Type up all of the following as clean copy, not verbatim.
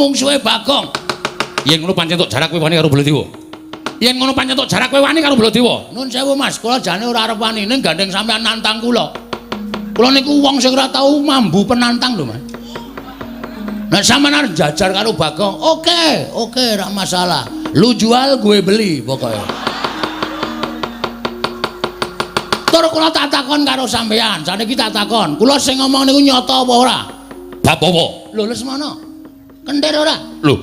Mungsuhe Bagong. Yen ngono pancen tok jarak kowe wani karo Baladewa. Yen ngono pancen tok jarak kowe wani karo Baladewa. Nun sewu Mas, kula jane ora arep wani ning gandeng sampean nantang kula. Kula niku wong sing ora tau mambu penantang lho, Mas. Nek sampean arep jajar karo Bagong, oke, oke, ora masalah. Lu jual, gue beli pokoknya. Tur kula tak takon karo sampean, saniki tak takon. Kula sing ngomong niku nyata apa ora? Bab apa? Lho Lesmana. Kentir ora? Lho.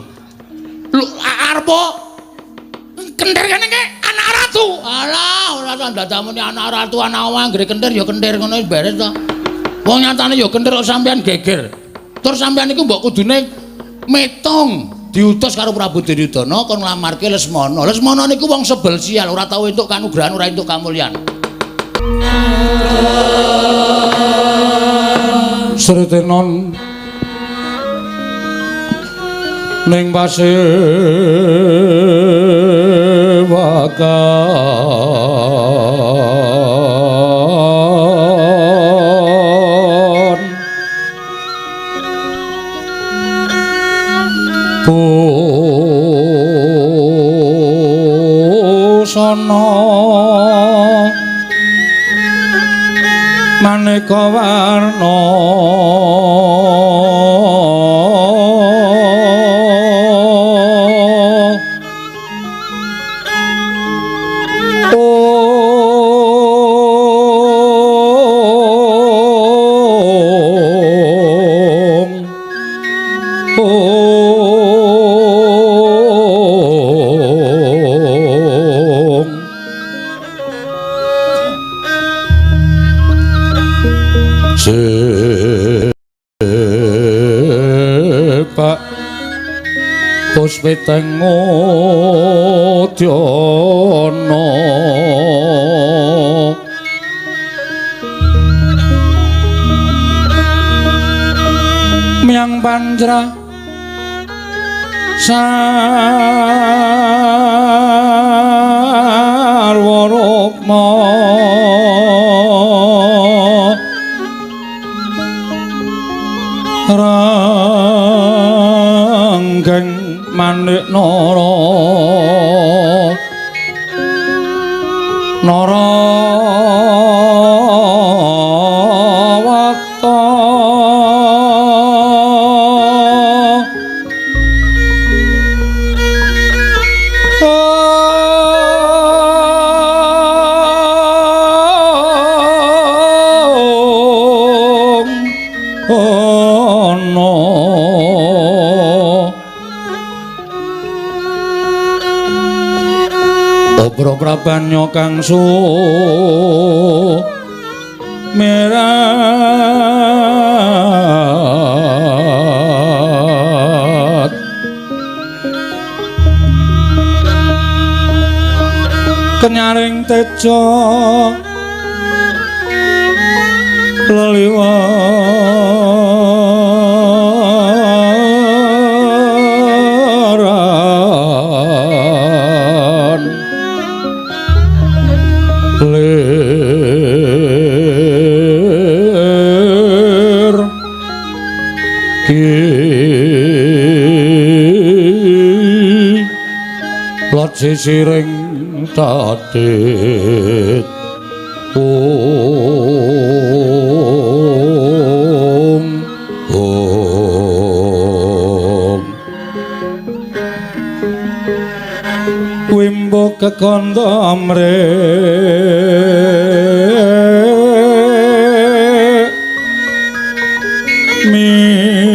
Lho arep kentir kene ki anak ratu. Alah, ora usah dadak muni anak ratu, anak anggere kentir ya kentir ngono beres to. Wong nyatane ya kentir kok sampean geger. Tur sampean niku mbok kudune metung diutus karo Prabu Duryudana kon nglamarke Lesmana. Lesmana niku wong sebel sial, ora tau entuk kanugrahan, ora entuk kamulyan. Sritenon ning pasewakan busana maneka warna Sepak puspiteng udyana miang panjra sarwa rukma ranggeng manik nara nara wata ana obro prabanya kang sumerat kenyaring teja leliwaran lir ki lot sisiring tatit ung ung wimbo kekandha amre mingin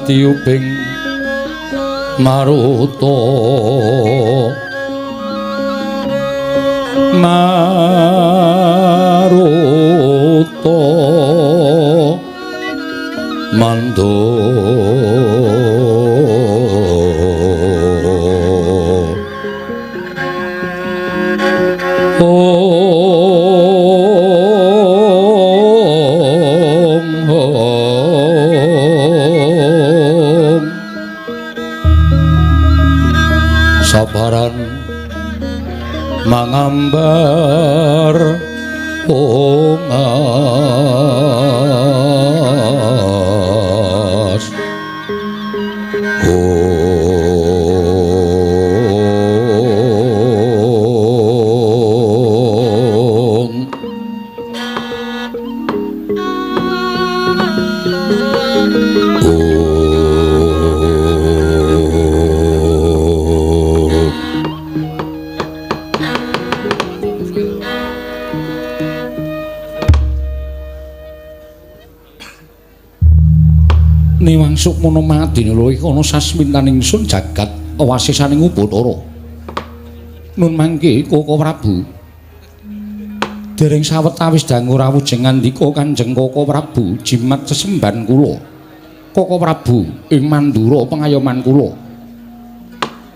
katiuping maruta maruta mando ong ong. Sabaran mangambar ungas Niwang sukmana madina luwih ana sasmintan ingsun jagat wasisaning Ubathara. Nun mangke Koko Prabu. Dereng sawetawis dangu rawuh jeng ngandika Kanjeng Koko Prabu jimat sesembahan kula. Koko Prabu ing Mandura pengayoman kula.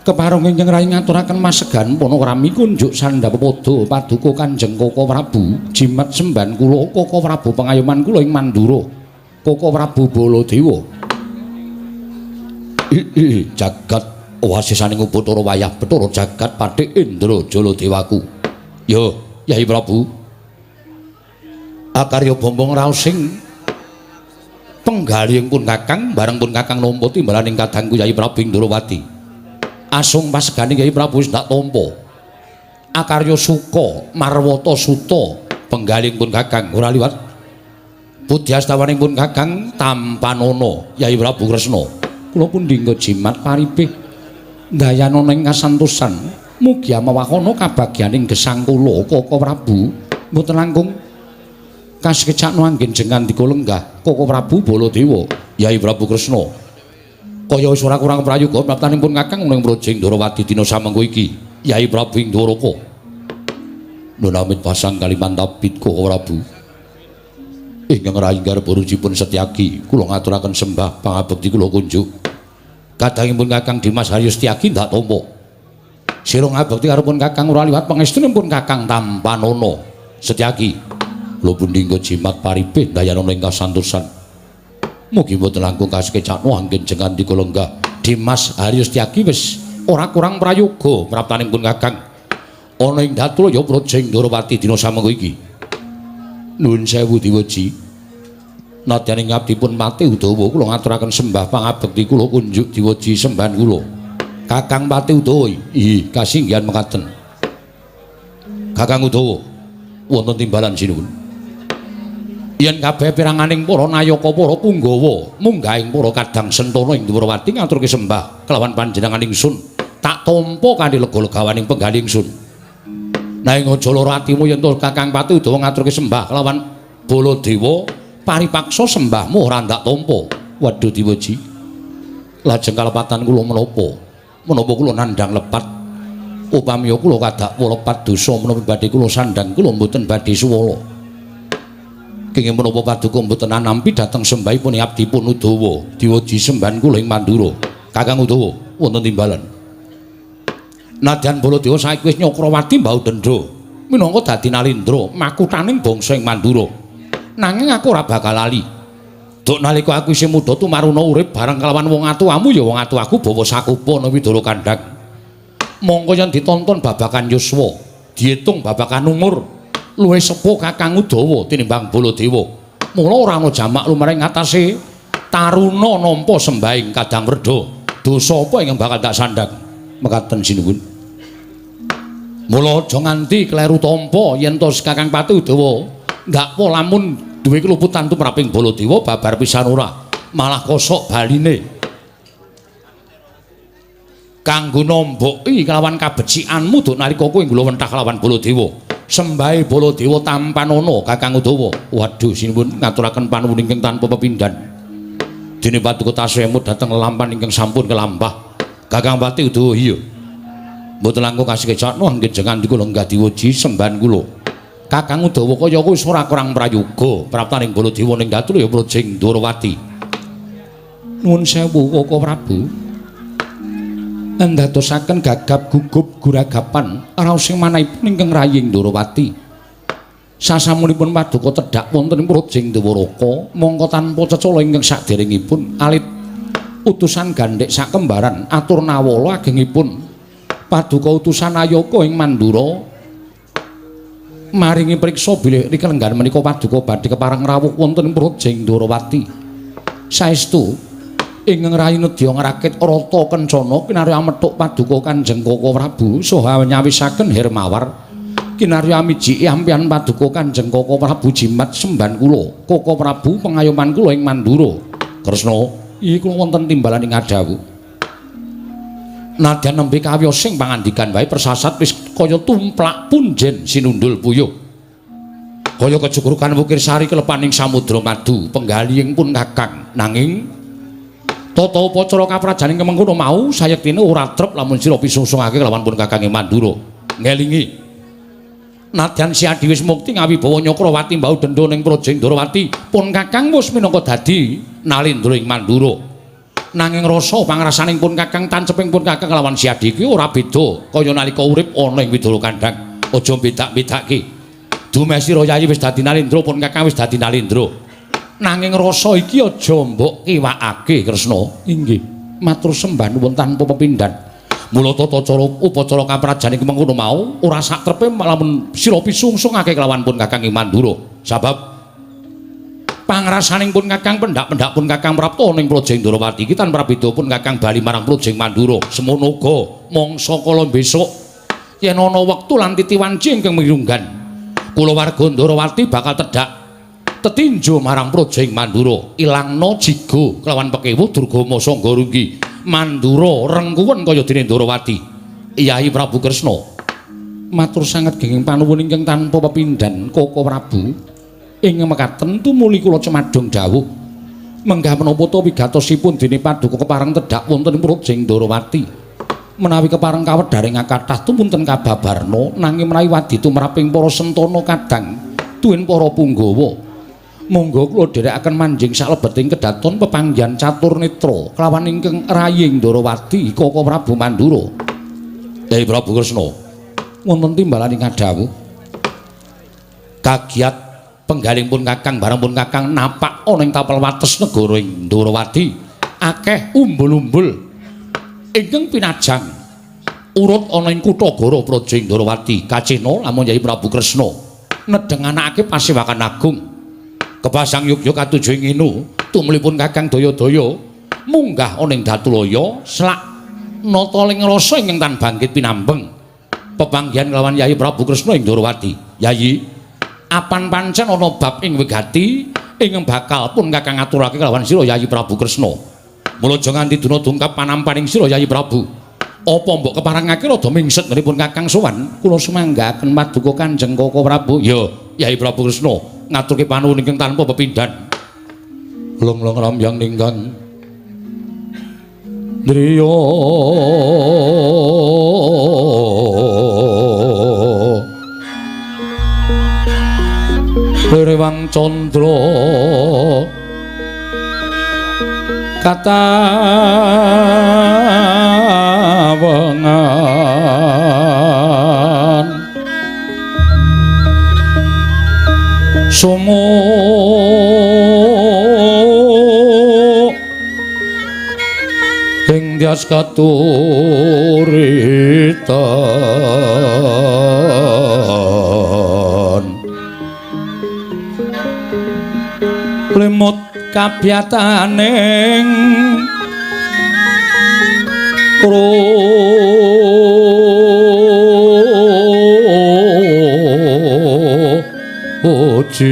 Kepareng ingkang rayi ngaturaken masegan panakrami kunjuk sandhapepada paduka Kanjeng Koko Prabu jimat sembahan kula Koko Prabu pengayoman kula ing Mandura. Koko Prabu Baladewa. Jagat wasisaning Ubathara wayah Bathara jagat pathik Indra Jaladewaku. Ya, Yai Prabu. Akarya bombong raos sing penggalih pun Kakang bareng pun Kakang nampa timbalaning kadangku Yai Prabu Indrawati. Asung pasegane Yai Prabu wis tak tampa. Akarya suka marwata suta penggalih pun Kakang ora liwat budyastawaning pun Kakang tampanana Yai Prabu Kresna. Kula pundi jimat paripih ndayanana ing kasantosan mugi amawakana kabagyaning gesang kula Koko Prabu mboten langkung kasekecakno anggen jeng ngandika lenggah Koko Prabu Baladewa Yai Prabu Kresna. Kaya wis ora kurang prayoga praptaning pun Kakang ning Mrojing Ndrawati dina samengko iki Yai Prabu Indrawaka. Nun amit pasang Kalimantabit Koko Prabu. Ingkang rayi garba rujipun Setyaki kula ngaturaken sembah pangabekti kula kunjuk. Kadangipun Kakang Dimas Haryo Setyaki ndak tampa. Sira ngabekti karo pun Kakang ora liwat pangestunipun Kakang tampanana Setyaki. Kula pundi jimat paripih ndayanana ing kasantosan. Mugi mboten langkung kasekecakno anggen jeng ngandika lenggah Dimas Haryo Setyaki wis ora kurang prayoga praptaning pun Kakang. Ana ing Datulaya Prajeng Ndrawati dina samengko iki. Nuwun sewu diweji. Nadyan ing abdipun Pati Udawa kula ngaturaken sembah pangabekti kula kunjuk diweji sembahan kula. Kakang Pati Udawa inggih kasinggihan mekaten. Kakang Udawa wonten timbalan sinuwun. Yen kabeh piranganing para nayaka para punggawa munggahing para kadang sentana ing Dwarawati ngaturke sembah kelawan panjenengan ingsun tak tampa kanthi lega-legawaning penggalih ingsun. Nanging aja lara atimu yen to Kakang Pati Udawa ngaturke sembah kelawan Baladewa paripaksa sembahmu ora ndak tampa. Waduh diweji. Lajeng kalepatan kula menapa? Menapa kula nandhang lepat? Upamiya kula kadakwa lepat dosa menapa badhe kula sandhang kula mboten badhe suwala. Kenging menapa paduka mboten anampi dhateng sembahipun abdipun Udawa diweji sembahan kula ing Mandura. Kakang Udawa wonten timbalan. Nadyan Baladewa saiki wis nyakrawati mbau dendha minangka dadi nalindra makuthaning bangsa ing Mandura. Nanging aku ora bakal lali. Duk nalika aku isih mudha tumaruna urip bareng kelawan wong atuwamu ya wong atuwaku bawa sakupa ana Widara Kandhang. Mongko yen ditonton babagan yuswa, diitung babagan umur, luwih sepuh Kakang Udawa tinimbang Baladewa. Mula ora ana jamak lumaring ngatasé taruna nampa sembahing Kadang Werda. Dosa apa ingkang bakal tak sandhang? Mekaten sinuwun. Mula aja nganti kleru tampa yen to Kakang Pati Udawa ndakwa lamun duwe keluputan tumraping Baladewa babar pisan ora, malah kosok baline. Kanggo nomboki kelawan kabecikanmu duk nalika kowe nglowentah kelawan Baladewa. Sembahe Baladewa tampanana Kakang Udawa. Waduh sinuwun ngaturaken panuwun ingkang tanpa pepindhan. Dene paduka tasih emut dhateng lelampan ingkang sampun kelampah. Kakang Pati Udawa iya. Mboten langkung kasekecakno anggen jeng ngandika lenggah diwuji sembahan kula. Kakang Udawa kaya wis ora kurang prayoga praptaning Baladewa ning Datulaya Prajeng Ndrawati. Nuwun sewu Koko Prabu. Ndadosaken gagap gugup guragapan raos sing manahipun ingkang raying Ndrawati. Sasampunipun paduka tedhak wonten ing Prajeng Dwaraka mongko tanpa cecala ingkang saderengipun alit utusan gandhek sakembaran atur nawala agengipun Paduka utusan Ayaka ing Mandura maringi priksa bilih rikelenggan menika paduka badhe kepareng rawuh wonten ing Projeng Ndorowati. Saestu ingkang rayi nedya ngrakit rata kencana kinarya methuk paduka Kanjeng Koko Prabu saha nyawisaken Hermawar kinarya mijiki ampihan paduka Kanjeng Koko Prabu jimat semban kula Koko Prabu pengayoman kula ing Mandura. Kresna, iki kula wonten timbalan ing adhawuh. Nadyan nembe kawiyos sing pangandikan wae persasat wis kaya tumplak punjen sinundul puyuh. Kaya kejugrukan wukir sari kelepaning samudra madu penggalihing pun Kakang. Nanging tata upacara kaprajaning kemengkono mau sayektine ora trep lamun sira pisungsungake kelawan pun Kakang ing Mandura. Ngelingi. Nadyan si Adi wis mukti ngawibawa Nyakrawati mbau dendha ning Projeng Ndorowati, pun Kakang wis minangka dadi nalindra ing Mandura. Nanging rasa pangrasaning pun Kakang tanceping pun Kakang kelawan si Adi iki ora beda kaya nalika urip ana ing Widara Kandhang. Aja bedak-bedake. Dumeh sira Yayi wis dadi nalindra, pun Kakang wis dadi nalindra. Nanging rasa iki aja mbok kiwakake, Kresna. Inggih, matur sembah nuwun tanpa pepindhan. Mula tata cara upacara kaprajan iki mengkono mau ora sak trepe lamun sira pisungsungake kelawan pun Kakang ing Mandura. Sabab pangrasaning pun Kakang pendak-pendak pun Kakang prapta ning Projeng Ndorowati iki tanpa beda pun Kakang bali marang Projeng Mandura. Semono uga mangsa kala besok yen ana wektu lan titi wanci ingkang mirunggan kulawarga Ndorowati bakal tedhak tetinju marang Projeng Mandura, ilangna jigo kelawan pekewuh Durgama Sangga Runggi Mandura rengkuwen kaya dene Ndorowati. Yayi Prabu Kresna matur sanget genging panuwun ingkang tanpa pepindhan Koko Prabu. Ing mekaten tumuli kula cemadhong dawuh menggah menapa ta wigatosipun dene paduka kepareng tedhak wonten ing Projeng Ndorowati. Menawi kepareng kawedharing kathah tumunten kababarna, nanging menawi wadi tumraping para sentana kadang tuwin para punggawa, monggo kula dherekaken manjing salebeting kedaton pepanggihan catur netra kelawan ingkang raying Ndorowati Koko Prabu Mandura. Yayi Prabu Kresna wonten timbalan ing adhawuh kagiat penggaling pun Kakang bareng pun Kakang napak ana ing tapel wates negara ing Ndorowati akeh umbul-umbul ingkang pinajang urut ana ing kutha Goro Projeng Ndorowati. Kacena lamun Yayi Prabu Kresna nedhenganake pasewakan agung kepasang yugya katuju ing inu tumlipun Kakang daya-daya munggah ana ing Datulaya selak nata ling rasa ingkang tan bangkit pinambeng pepanggihan kelawan Yayi Prabu Kresna ing Ndorowati. Yayi, apan pancen ana bab ing wigati ingkang bakal pun Kakang aturake kelawan sira Yayi Prabu Kresna. Mula aja nganti duna dungkap panampaning sira Yayi Prabu. Apa mbok keparengake rada mingset ngenipun Kakang sowan? Kula sumanggaken paduka Kanjeng Koko Prabu. Ya, Yayi Prabu Kresna ngaturke panuwun ingkang tanpa pepindhan. Glonglong ramyang ninggang driya Rewang candra katawengan sumu ing dyas katuritan lemut kabyataning ojit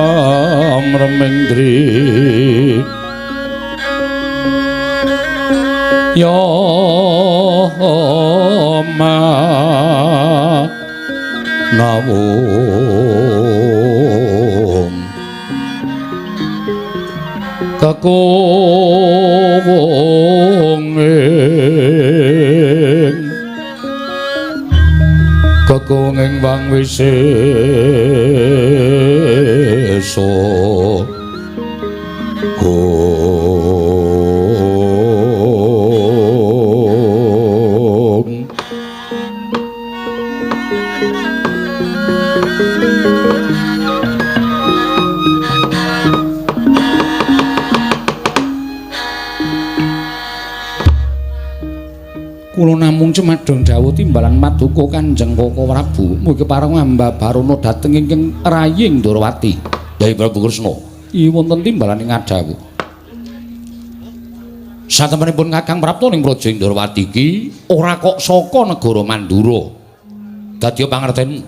ram remendri ya ma nawung kekowong ing kekowong wang wisesa Kula namung cumadong dawuh timbalan paduka Kanjeng Koko Prabu mugi kepareng ambabarana dhateng ingkang raying Ndorowati. Yai Prabu Kresna, i wonten timbalan ing ngadhawuh. Satemenipun Kakang prapta ning Praja Ndorowati iki ora kok saka negara Mandura. Dadi pangertenmu.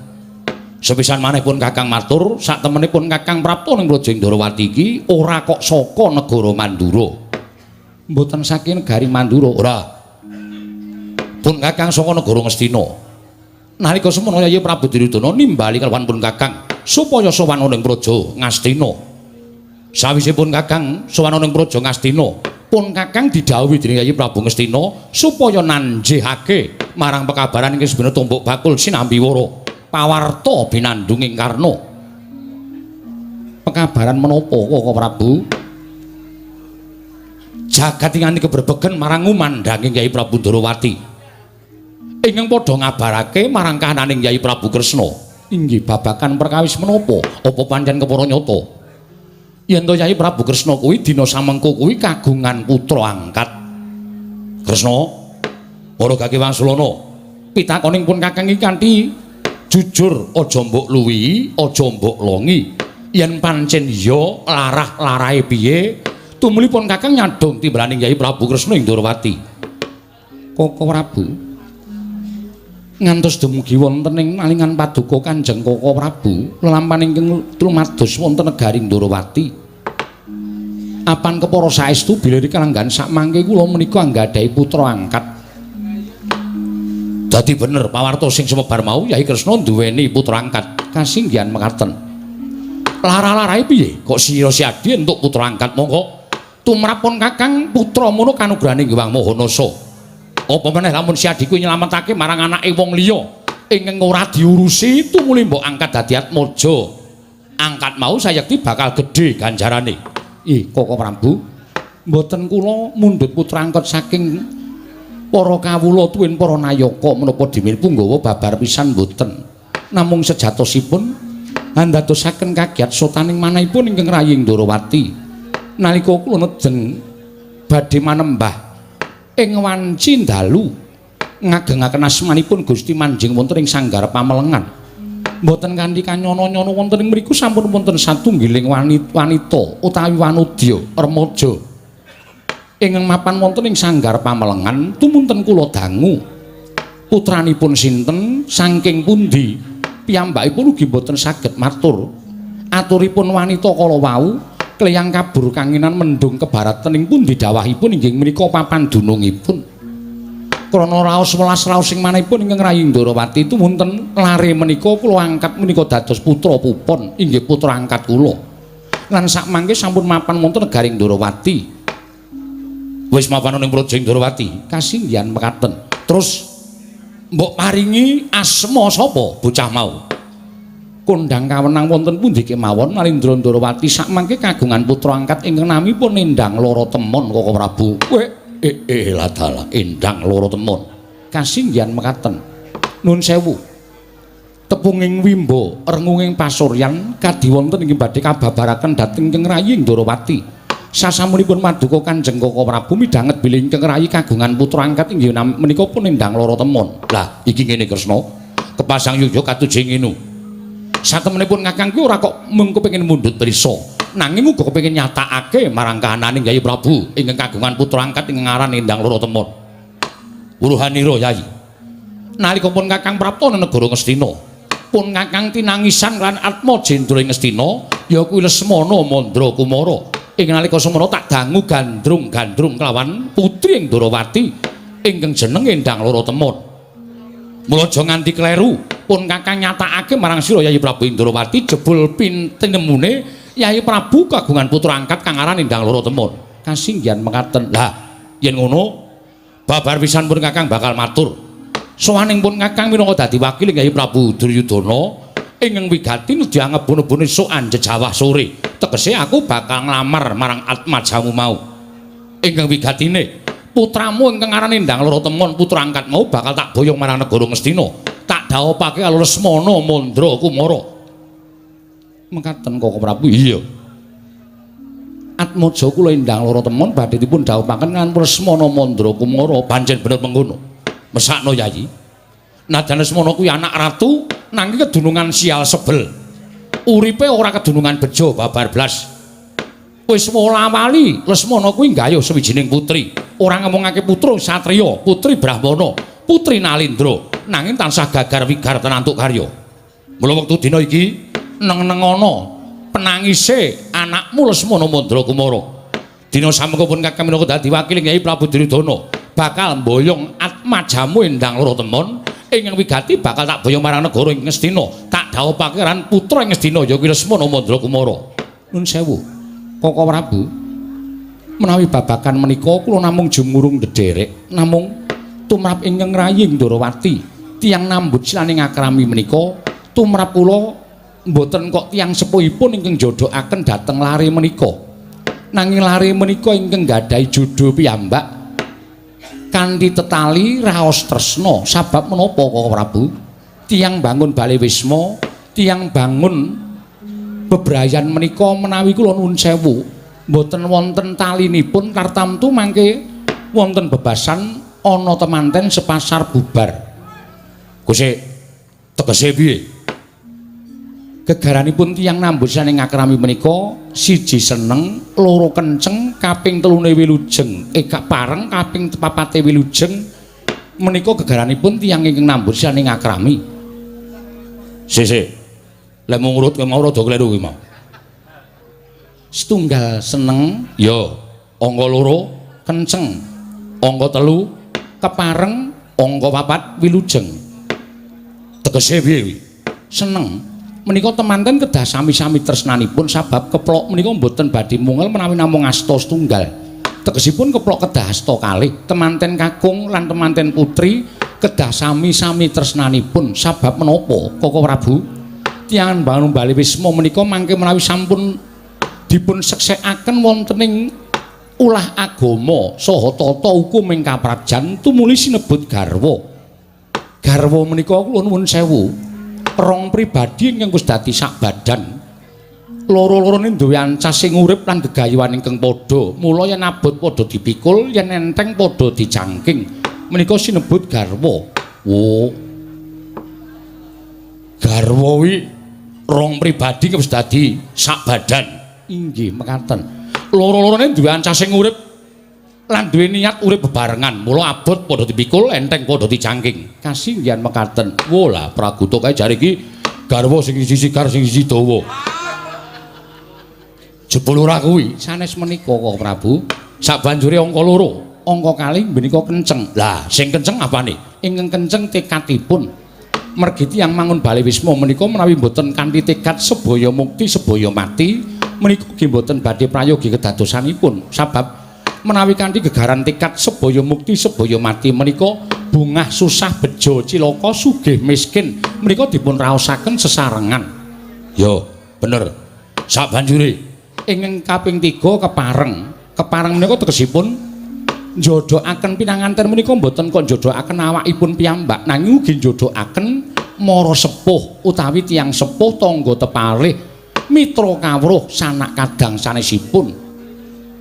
Sepisan maneh pun Kakang matur, satemenipun Kakang prapta ning Praja Ndorowati iki ora kok saka negara Mandura. Mboten saking negari Mandura, ora. Pun Kakang saka negara Ngastina. Nalika semono Yai Prabu Duryudana nimbali kalawan pun Kakang supaya sowan ning Praja Ngastina. Sawise pun Kakang sowan ning Praja Ngastina, pun Kakang didhawuhi dening Yai Prabu Ngastina supaya nanjihake marang pekabaran ing sebene tumpuk bakul sinambi wara pawarta binandunging Karna. Pekabaran menapa Koko Prabu? Jagat nganti kebrebegen marang ngumandhanging Yai Prabu Ndorowati. Ingkang padha ngabarake marang kahananing Yai Prabu Kresna. Inggih babagan perkawis menapa? Apa pancen kepara nyata? Yen to Yai Prabu Kresna kuwi dina samengko kuwi kagungan putra angkat. Kresna, ora gage wangsulana. Pitakoning pun Kakang iki kanthi jujur, aja mbok luwihi, aja mbok longi. Yen pancen iya, larah-larahe piye? Tumulipun Kakang nyadong timbalaning Yai Prabu Kresna ing Ndorowati. Koko Prabu, ngantos dumugi wonten ing malingan paduka Kanjeng Koko Prabu lelampahan ingkang lumados wonten negari Ndorowati. Apan kepara saestu bilih kalanggahan sakmangke kula menika anggadhahi putra angkat. Dadi bener pawarta sing sumebar mau Yai Kresna duweni putra angkat. Kasinggihan mekaten. Lara-larahe piye? Kok sira siadi entuk putra angkat monggo? Tumrap pun Kakang putra mono kanugrahaning Hyang Maha Nasa. Apa meneh lamun si adhiku nyelametake marang anake wong liya ingkang ora diurusi tumuli mbok angkat dadi atmaja. Angkat mau sayekti bakal gedhe ganjarane. Ih, Koko Prabu, mboten kula mundhut putra angkat saking para kawula tuwin para nayaka menapa dimil punggawa babar pisan mboten. Namung sejatosipun andadosaken kagiat sotaning manahipun ingkang raying Ndorowati. Nalika kula nedeng badhe manembah ing wanci dalu ngagengaken asmanipun Gusti manjing wonten ing sanggar pamelengan. Mboten kanthi kanyono-nyono wonten ing mriku sampun wonten satunggiling wanita utawi wanudya remaja ingkang mapan wonten ing sanggar pamelengan tumunten kula dangu. Putranipun sinten saking pundi piyambakipun ugi mboten saged matur. Aturipun wanita kala wau kleyang kabur kanginan mendung kebaratan ing pundi dawahipun inggih menika papan dunungipun. Krana raos welas raos sing manahipun ingkang rayi Ndorowati tumunten lare menika kula angkat menika dados putra pupon inggih putra angkat kula. Lan sakmangke sampun mapan wonten negari Ndorowati. Wis mapan ning Praja Ndorowati. Kasinggihan mekaten. Terus mbok paringi asma sapa bocah mau? Kondhang kawenang wonten pundi kemawon Nalindra Ndorowati sakmangke kagungan putra angkat ingkang namipun Endang Loro Temon Koko Prabu. Weh, ladalah Endang Loro Temon. Kasinggihan mekaten. Nun sewu. Tepunging wimba rengunging pasuryan kadi wonten ing badhe kababaraken dhateng ingkang rayi Ndorowati. Sasampunipun paduka Kanjeng Koko Prabu midhanget bilih ingkang rayi kagungan putra angkat inggih menika pun Endang Loro Temon. Lah iki ngene Kresna, kepasang yuyuk katujeng ngene. Satemenipun Kakang kuwi ora kok mung kepengin mundhut prisa, nanging uga kepengin nyatakake marang kahananing Yai Prabu ingkang kagungan putra angkat ingkang aran Endang Loro Temon. Wuruhanira Yai. Nalika pun Kakang prapta nang negara Ngastina, pun Kakang tinangisan lan atma jendra ing Ngastina, ya kuwi Lesmana Mandra Kumara. Ing nalika semono tak dangu gandrung-gandrung kelawan putri ing Ndorowati ingkang jeneng Endang Loro Temon. Mula aja nganti kleru, pun Kakang nyatakake marang sira Yai Prabu Indrawati jebul pintenemune Yai Prabu kagungan putra angkat kang aran Endang Loro Temon. Kasinggihan mekaten. Lah, yen ngono babar pisan pun Kakang bakal matur. Sowaning pun Kakang minangka dadi wakil Yai Prabu Duryudana ingkang wigati nedya ngebun-ebun esuk anjejawah sore. Tegese aku bakal nglamar marang atmajamu mau. Ingkang wigatine putramu ingkang aran Endang Loro Temon putra angkat mau bakal tak boyong marang negara Ngastina. Tak dhawupake karo Lesmana Mandra Kumara. Mekaten Koko Prabu. Iya. Atmaja kula Endang Loro Temon badhe dipun dhawupaken kan Lesmana Mandra Kumara. Pancen bener mengkono. Mesakno Yayi. Nadyan Lesmana kuwi anak ratu nanging kedunungan sial sebel. Uripe ora kedunungan bejo babar blas. Wis wola-wali Lesmana kuwi nggayuh sawijining putri. Ora ngomongake putra satriya, putri Brahmana, putri Nalindra, nanging tansah gagar wigar tenantuk karya. Mula wektu dina iki neng-nengana penangise anakmu Lesmana Mandra Kumara. Dina samengko pun kakang minangka dadi wakil Kyai Prabu Duryudana bakal mboyong atmajamu endang loro temon ingkang wigati bakal tak boyong marang negara ing Ngastina, tak dhawuhake lan putra ing Ngastina ya kuwi Lesmana Mandra Kumara. Nun sewu, Koko Prabu, menawi babagan menika kula namung jumurung ndederek, namung tumrap ingkang raying Ndorowati tiyang nambut silaning akrami menika tumrap kula mboten kok tiyang sepuhipun ingkang jodhokaken dhateng lare menika. Nanging lare menika ingkang gadhahi jodho piyambak kanthi tetali raos tresna. Sabab menapa Koko Prabu? Tiyang bangun bale wisma, tiyang bangun bebrayan menika menawi kula nuwun sewu mboten wonten talinipun tartamtu mangke wonten bebasan ana temanten sepasar bubar. Guse tegese piye? Gegaranipun tiyang nambut saning akrami menika siji seneng, loro kenceng, kaping telune wilujeng, pareng kaping papate wilujeng menika gegaranipun tiyang ingkang nambut saning akrami. Sik. Lek mung ngurut kowe mau rada kleru kuwi mau. Setunggal seneng, ya, angka loro kenceng, angka telu kepareng, angka papat wilujeng. Tegese piye kuwi? Seneng menika temanten kedah sami-sami tresnanipun sabab keplok menika mboten badhe mungel menawi namung asta setunggal. Tegesipun keplok kedah asta kalih, temanten kakung lan temanten putri kedah sami-sami tresnanipun. Sabab menapa Koko Prabu? Tiyang bangun bali wisma menika mangke menawi sampun dipun seksekaken wonten ing ulah agama saha tata hukum ing kaprajan tumuli sinebut garwa. Garwa menika kula nuwun sewu, rong pribadi ingkang wis dadi sak badan. Loro-lorone duwe ancas sing urip lan gegayuhan ingkang padha. Mula yen abot padha dipikul, yen enteng padha dijangking. Menika sinebut garwa. Wo. Garwa kuwi rong pribadi wis dadi sak badan. Inggih mekaten. Loro-lorone duwe ancas sing urip lan duwe niat urip bebarengan. Mula abot padha dipikul, enteng padha dijangking. Kasinggihan mekaten. Wo lah praguta kae jare iki garwa sing siji sigar sing siji dawa. Jebul ora kuwi sanes menika Koko Prabu. Sabanjure angka loro, angka kalih menika kenceng. Lah sing kenceng apane? Ingkang kenceng tekadipun. Mergi tiyang mangun bale wisma menika menawi mboten kanthi tekad sebaya mukti sebaya mati menika ugi mboten badhe prayogi kedadosanipun. Sabab menawi kanthi gegaran tekad sebaya mukti sebaya mati menika bungah susah bejo cilaka sugih miskin menika dipun raosaken sesarengan. Yo, bener. Sabanjure ingkang kaping 3 kepareng. Kepareng menika tegesipun njodhokaken pinanganten menika mboten kok njodhokaken awakipun piyambak nanging ugi njodhokaken mara sepuh utawi tiyang sepuh tangga tepalih mitra kawruh sanak kadang sanesipun.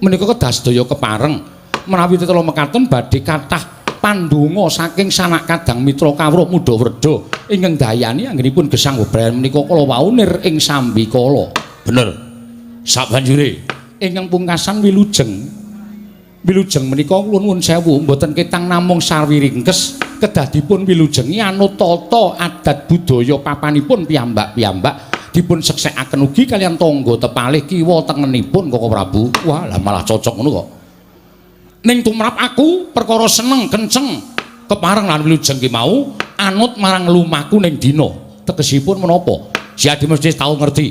Menika kedah sedaya kepareng. Menawi tetela mekaten badhe kathah pandonga saking sanak kadang mitra kawruh mudha wredha ingkang dayani anggenipun gesang bebrayan menika kala wau nir ing sambikala. Bener. Sabanjure ingkang pungkasan wilujeng. Wilujeng menika kula nuwun sewu mboten ketang namung sawiringkes kedah dipun wilujengi anut tata adat budaya papanipun piyambak-piyambak dipun seksekaken ugi kaliyan tangga tepalih kiwa tengenipun Koko Prabu. Wah, lah malah cocok ngono kok. Ning tumrap aku perkara seneng kenceng kepareng lan wilujeng ki mau anut marang lumaku ning dina. Tegesipun menapa? Si Adi mesti tau ngerti.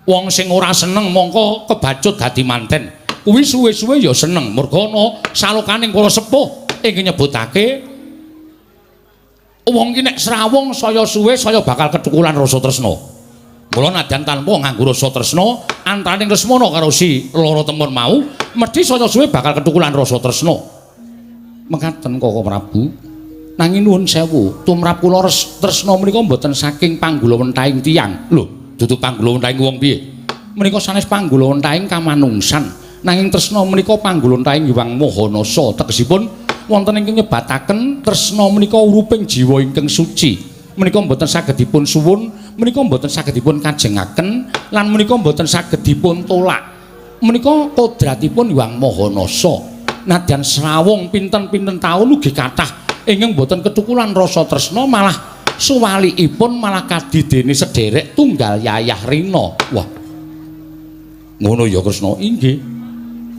Wong sing ora seneng mongko kebacut dadi manten. Kuwi suwe-suwe ya seneng merga ana salokaning para sepuh ingkang nyebutake wong ki nek srawung saya suwe saya bakal kethukulan rasa tresna. Mula nadyan tanpa nganggo rasa tresna antaraning Lesmana karo si loro temon mau mesti saya suwe bakal kethukulan rasa tresna. Mekaten Koko Prabu. Nanging nuwun sewu, tumrap kula tresna menika mboten saking panggulawentahing tiyang. Lho, dudu panggulawentahing wong piye? Menika sanes panggulawentahing kamanungsan. Nanging tresna menika panggulawentahing Hyang Maha Nasa. Tegesipun Wonten ingkang nyebataken tresna menika uruping jiwa ingkang suci. Menika mboten saged dipun suwun, menika mboten saged dipun kajengaken lan menika mboten saged dipun tolak. Menika kodratipun Hyang Maha Nasa. Nadyan srawung pinten-pinten taun ugi kathah ingkang mboten ketukulan rasa tresna, malah suwalikipun malah kadidene sederek tunggal yayah rina. Wah. Ngono ya Kresna? Inggih.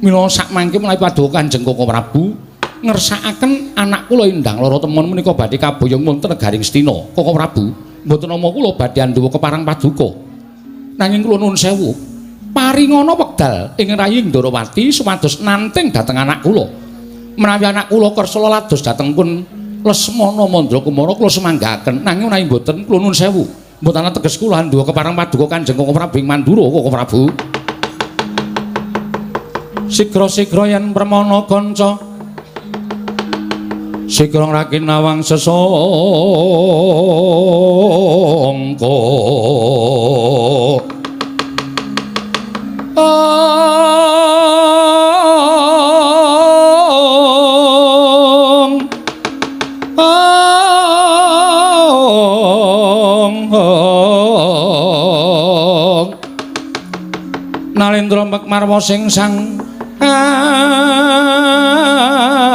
Mila sakmangke menawi paduka Kanjeng Koko Prabu ngersakaken anak kula Endang Lara Temon menika badhe kaboyong wonten negaring Astina. Koko Prabu, mboten nama kula badhe anduwa keparang paduka. Nanging kula nuwun sewu, paringana wekdal ing rayi Ndorowati supados nanting dhateng anak kula. Menawi anak kula kersa lados dhateng pun Lesmana Mandra Kumara kula semanggaken. Nanging menawi mboten kula nuwun sewu, mboten ana teges kula anduwa keparang paduka Kanjeng Koko Prabu ing Mandura. Koko Prabu, sigra-sigra yen permana kanca sigra ngraki nawang sesangka. Nalendra Mekmarwa sing sang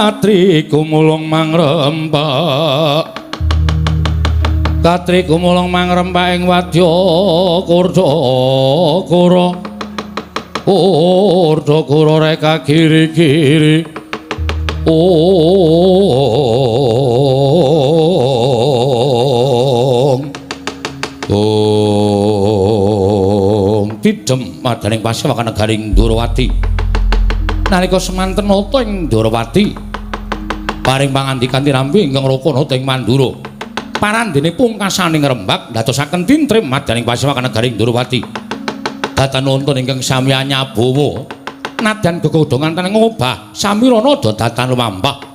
atri gumulung mangrempak, katri gumulung mangrempak ing wadya kurda kura, kurda kura reka kiri-kiri. Ong ong tidem madaning pasewakan negaring Ndorowati. Nalika semanten nata ing Ndorowati paring pangandikan tinampi ingkang raka nata ing Mandura. Parandene pungkasaning rembag ndadosaken tintrim madaning pasewakan negaring Ndorowati. Datan wonten ingkang sami anyabawa nadyan gegodhongan taneng ngobah samirana datan lumampah.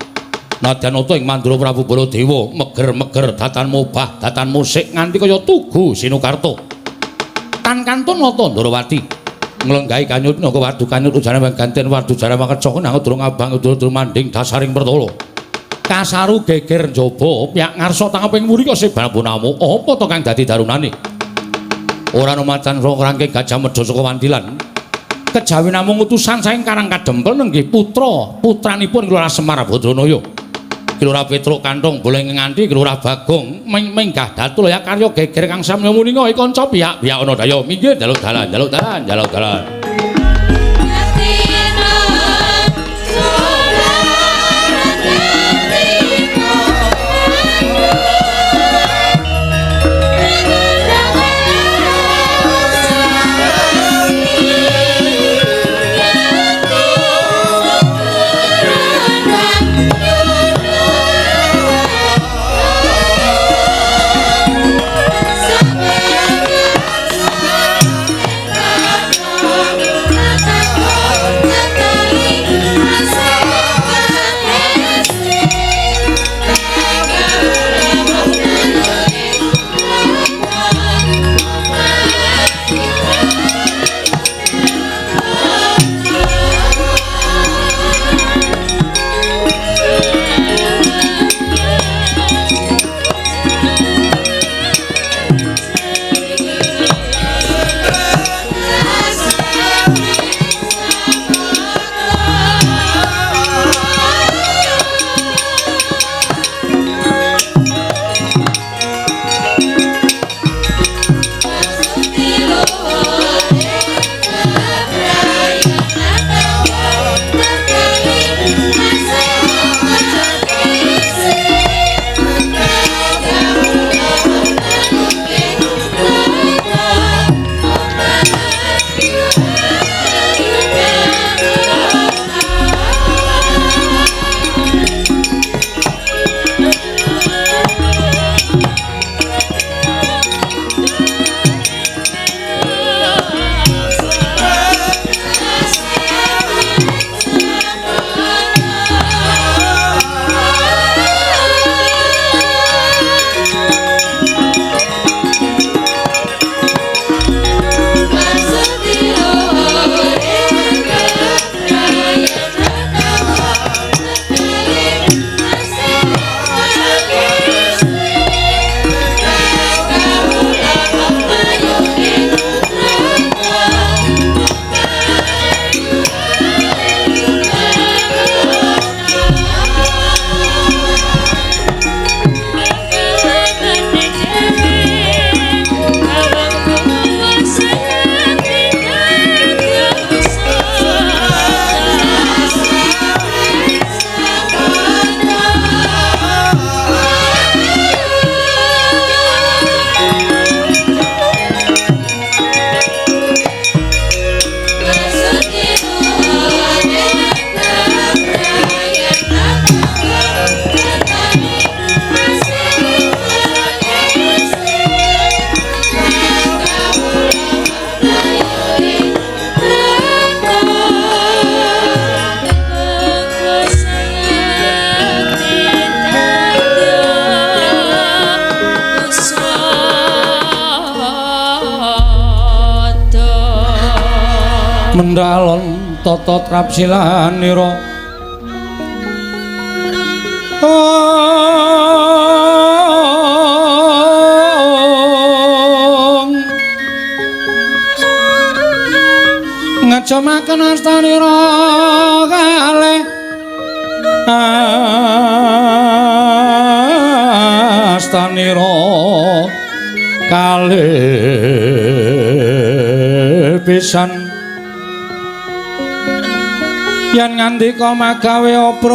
Nadyan nata ing Mandura Prabu Baladewa meger-meger datan mobah datan musik nganti kaya tugu Sinukarta. Tan kantun nata Ndorowati nglenggahi kanyut naga wadu kanyut ujane ganten wadu jare makecoh nang durung abang durung manding dasaring pertala. Kasaru geger njaba piyak ngarsa tangeping murika sebabunamu apa to kang dadi darunane? Ora ana macan rangke Gajah Mada saka Wandilan. Kejawi namung utusan saking Karang Kadempel nenggih putra putranipun Lurah Semar Badranaya. Lurah Petruk Kanthong boleh nganti Lurah Bagong minggah datu laya karya geger kang samya muninga kanca pihak-pihak ana daya minggir jaluk dalan jaluk dalan jaluk dalan. Sampai Mendalon tata trapsilanira ngejamaken astanira kalih astanira kalih pisan yen ngandika magawe obranta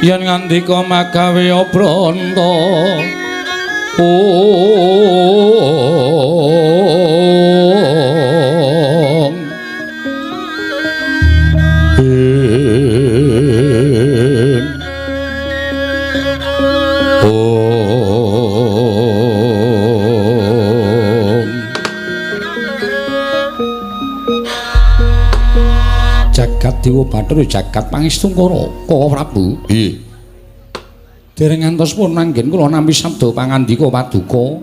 yen ngandika magawe obranta Jagat Dewa Bathara jagat pangestungkara Kaka Prabu. Nggih. Dereng ngantos pun anggen kula nampi sabda pangandika paduka.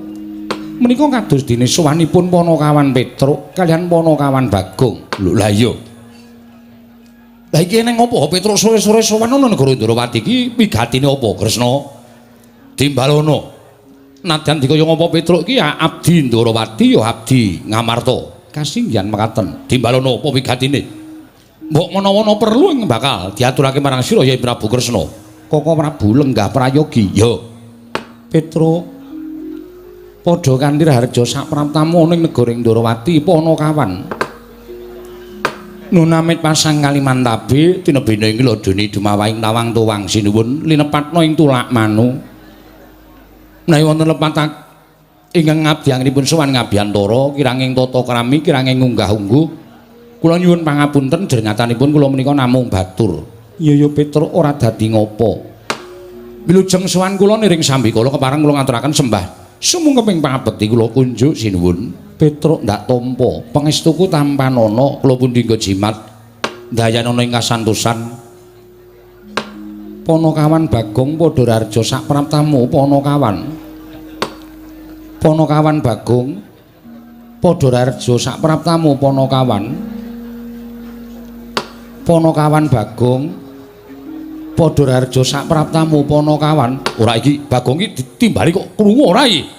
Menika kados dene sowanipun Panakawan Petruk kaliyan Panakawan Bagong. Lho lah iya. Lah iki eneng apa Petruk sore-sore sowan ana negara Ndrawati iki wigatine apa Kresna? Timbalono. Nadyan dikaya ngapa Petruk iki ya abdi Ndrawati ya abdi Ngamarta. Kasinggihan mekaten. Timbalono apa wigatine? Mbok menawa perlu ing bakal diaturake marang sira ya Prabu Kresna. Kaka Prabu lenggah prayogi. Ya. Petruk padha kanthi raharja sapraptamu ning negara Ndrawati Panakawan. Nunamit pasang Kalimantabe tinebene ing lodone dumawahing tawang tuwang sinuwun linepatna ing tulak manu. Menawi wonten lepat ingkang ngabdianipun sowan ngabiyantara kiranging tata krami kiranging unggah-ungguh kula nyuwun pangapunten jernyatanipun kula menika namung batur. Iya ya Petruk ora dadi ngopo. Wilujeng sowan kula niring sambikala kepareng kula ngaturaken sembah sumungkeping pangabekti kula kunjuk sinuwun. Petruk ndak tampa pangestuku tampanana kula pundi nggo jimat ndayanana ing kasantosan. Panakawan Bagong padha raharja sapraptamu Panakawan. Panakawan Bagong padha raharja sapraptamu Panakawan. Panakawan Bagong padha raharja sapraptamu Panakawan. Ora iki Bagong iki ditimbali kok krungu ora iki?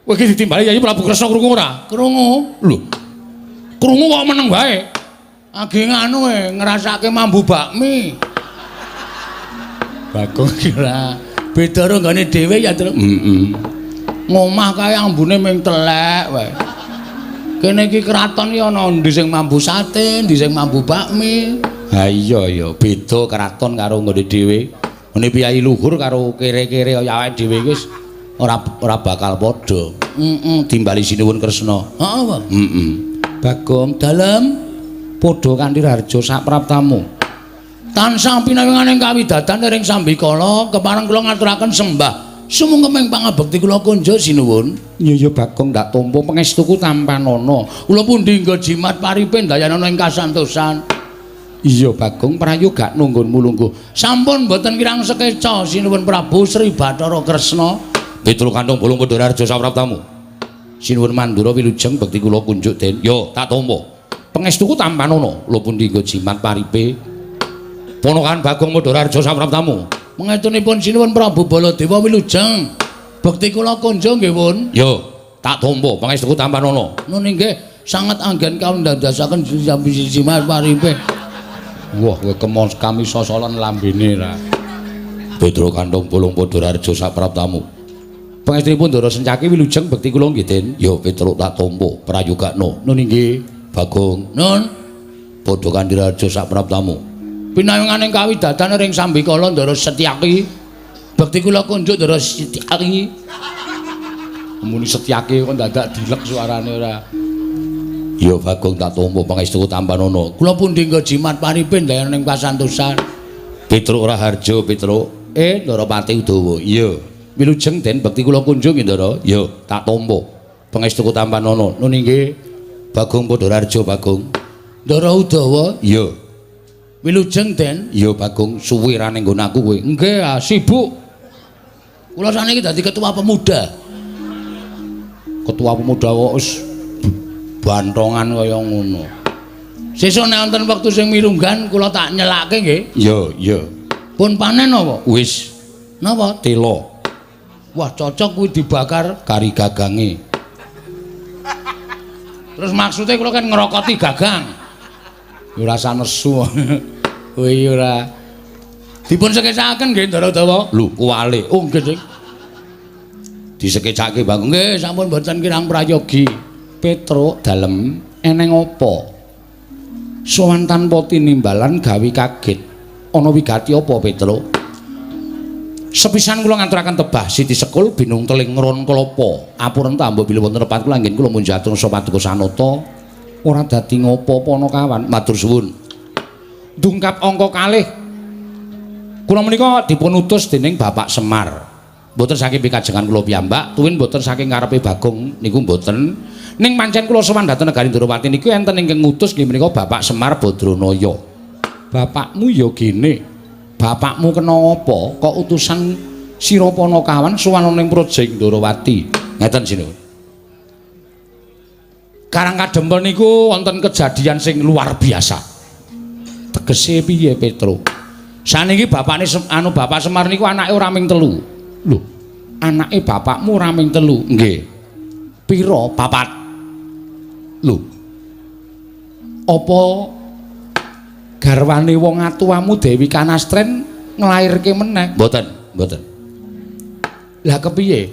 Kowe iki ditimbali Yayi Prabu Kresna krungu ora? Krungu. Lho. Krungu kok meneng wae. Age nganu ngrasake mambu bakmi. Bagong kira beda karo nggone dhewe ya, Truk. Heeh. Ngomah kae ambune ming telek wae. Kene iki kraton iki ana endi sing mambu sate, endi sing mambu bakmi. Ha iya ya, beda kraton karo nggone dhewe. Ngene piyai luhur karo kere-kere kaya awake dhewe iki wis ora bakal padha. Heeh, timbali sinuwun Kresna. Heeh, apa? Heeh. Bagong dalem padha kanthi raharja sapraptamu. Tansah pinawinganing kawidadan ring sambikala kepareng kula ngaturaken sembah sumungkeping pangabekti kula kunjuk sinuwun. Iya ya Bagong ndak tampa pangestuku tampanana. Kula pundi nggo jimat paripe ndayanana ing kasantosan. Iya Bagong prayoga nunggunmu lungguh. Sampun mboten kirang sekeca sinuwun Prabu Sri Bathara Kresna. Petruk kantong bolong padha raharja sapraptamu. Sinuwun Mandura wilujeng bekti kula kunjuk den. Yo tak tampa. Pangestuku tampanana. Kula pundi nggo jimat paripe. Ponokan Bagong padha raharja sapraptamu. Pangestunipun sinuwun Prabu Baladewa wilujeng. Bekti kula kunjuk nggih, Pun. Yo, tak tampa pangestuku tampanana. Nun inggih sanget anggen kaundandasaken jimat paripe. Wah, kowe kemon kami sosolan lambene ra. Petruk kantong bolong padha raharja sapraptamu. Pangestunipun Ndara Sencaki wilujeng bekti kula nggih, Den. Yo, Petruk tak tampa prayogakno. Nun inggih, Bagong. Nun, padha kanthi raharja sapraptamu. Pinayunganing kawidadan ring sambikala Ndara Setyaki. Bekti kula kunjuk Ndara Setyaki. Muni Setyaki kok dadak dilek suarane ora. Ya Bagong tak tampa pangestuku tampanana. Kula pundi nggo jimat paripe ndayan ing kasantosan. Petruk Raharja Petruk. Ndara Pati Udawa. Iya. Wilujeng Den bekti kula kunjuk nggih Ndara. Ya, tak tampa. Pangestuku tampanana. Nun inggih. Bagong Padhararja Bagong. Ndara Udawa? Iya. Wilujeng, Den. Iya Bagong, suwe ra ning nggon aku kowe. Nggih, ah, sibuk. Kula saniki dadi ketua pemuda. Ketua pemuda kok wis bantongan kaya ngono. Sesuk nek wonten wektu sing mirunggan kula tak nyelake nggih. Iya, iya. Pun panen apa? Wis. Napa? Tela. Wah, cocok kuwi dibakar kari gagange. Terus maksudnya kula kan ngerokoti gagang. Ya ora nesu. Kuwi ora. Dipun sekecakaken nggih Ndara Udawa. Lho, kuwale. Oh, nggih, Dik. Disekecake Bagong. Nggih, sampun mboten kirang prayogi. Petruk dalem eneng apa? Sowan tanpa tinimbalan gawe kaget. Ana wigati apa, Petruk? Sepisan kula ngaturaken tebah Siti Sekul binung teling ngron klapa. Apuren tambah bilih wonten repat kula anggen kula munjatur paduka sanata. Ora dadi ngopo-apa ana kawan. Matur suwun. Dungkap angka kalih. Kula menika dipun utus dening Bapak Semar. Mboten saking pikajengan kula piyambak, tuwin mboten saking karepe Bagong niku mboten. Ning pancen kula sowan dhateng negari Ndrawati niku enten ingkang ngutus nggih menika Bapak Semar Badranaya. Bapakmu ya gene. Bapakmu kena apa kok utusan sira Panakawan sowan ning Praja Ndrawati. Ngeten sinuwun. Karang Kadempel niku wonten kejadian sing luar biasa. Tegese piye, Petro? Saniki bapakne anu Bapak Semar niku anake ora ming telu. Lho, anake bapakmu ora ming telu? Nggih. Pira? Papat. Lho. Apa garwane wong atuwamu Dewi Kanastren nglairke meneh? Mboten, mboten. Lah kepiye?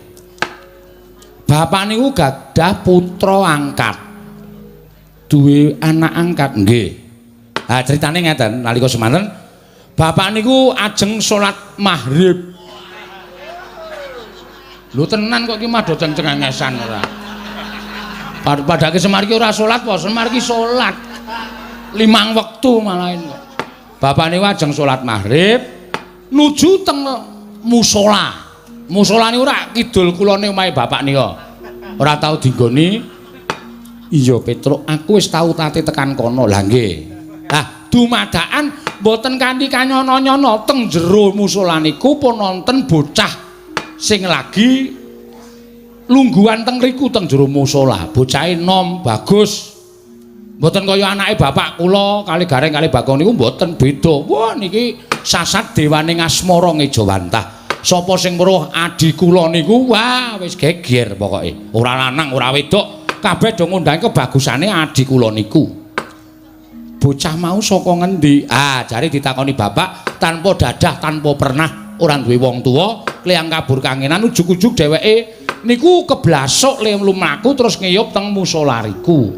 Bapak niku gadah putra angkat. Duwe anak angkat? Nggih. Ha critane ngeten, nalika semanten bapak niku ajeng salat maghrib. Lho tenan kok iki mah do cengengesan ora. Padake Semar iki ora salat apa? Semar iki salat 5 wektu malahin kok. Bapak niku ajeng salat maghrib nuju teng musala. Musala niku ora kidul kulone omahe bapak nika. Ora tau dinggoni. Iya Petruk, aku wis tau tate tekan kono. Lah nggih. Lah dumadakan mboten kanthi kanyono-nyono teng jero musala niku pun wonten bocah sing lagi lungguhan teng riku teng jero musala. Bocahe nom bagus. Mboten kaya anake bapak kula kali Gareng kali Bagong niku mboten beda. Wah niki sasat dewane ngasmara ngejawantah. Sapa sing weruh adi kula niku wah wis geger pokoke. Ora lanang ora wedok, kabeh do ngundang kebagusane adi kula niku. Bocah mau saka ngendi? Ah, jare ditakoni bapak tanpa dadah tanpa pernah ora duwe wong tuwa, kleyang kabur kangenan ujug-ujug dheweke niku keblasuk le lumaku terus ngeyup teng musala riku.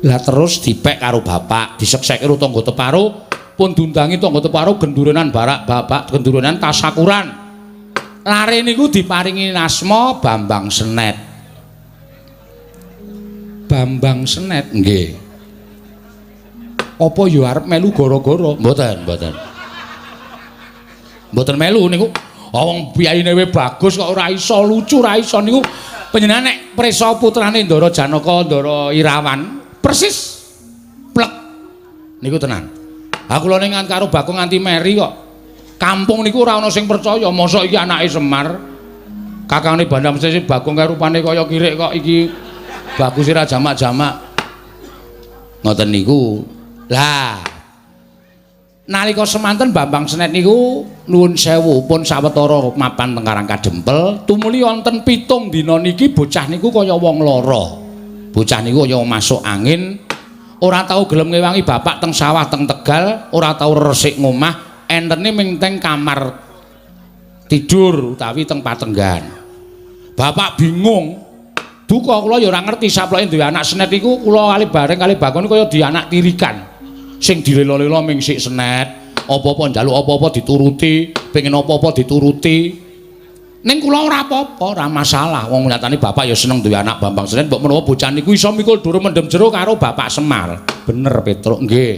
Lah terus dipek karo bapak, disekseke karo tangga teparo, pun diundangi tangga teparo gendurenan barak bapak, gendurenan tasakuran. Lare niku diparingi asma Bambang Senet. Bambang Senet nggih. Apa ya arep melu gara-gara? Mboten, mboten. Mboten melu niku. Wong piyayine we bagus kok ora iso lucu, ora iso niku. Panjenengan nek prisa putrane Ndara Janaka, Ndara Irawan, persis plek niku tenan. Ha kula ning karo Bagong nganti meri kok. Kampung niku ora ana sing percaya, mosok iki anake Semar. Kakangne Bandam Sesi Bagong kae rupane kaya kirik kok iki bagus ora jamak-jamak. Ngoten niku. Lah nalika semanten Bambang Senet niku nuwun sewu pun sawetara mapan teng Karang Kadempel, tumuli wonten 7 dina niki bocah niku kaya wong lara. Bocah niku kaya masuk angin, ora tau gelem ngewangi bapak teng sawah teng Tegal, ora tau resik ngomah, entene ming teng kamar tidur utawi teng patenggan. Bapak bingung. Duka kula ya ora ngerti saploke duwe anak Senet iku kula kali bareng kali Bagong kaya di anak tirikan. Sing dilelo-lelo ming sik Senet, apa-apa njaluk apa-apa dituruti, pengen apa-apa dituruti. Ning kula ora apa-apa, ora masalah. Wong nyatane bapak ya seneng duwe anak Bambang Senet, mbok menawa bocah niku iso mikul dhuwur mendem jero karo Bapak Semar. Bener Petruk, nggih.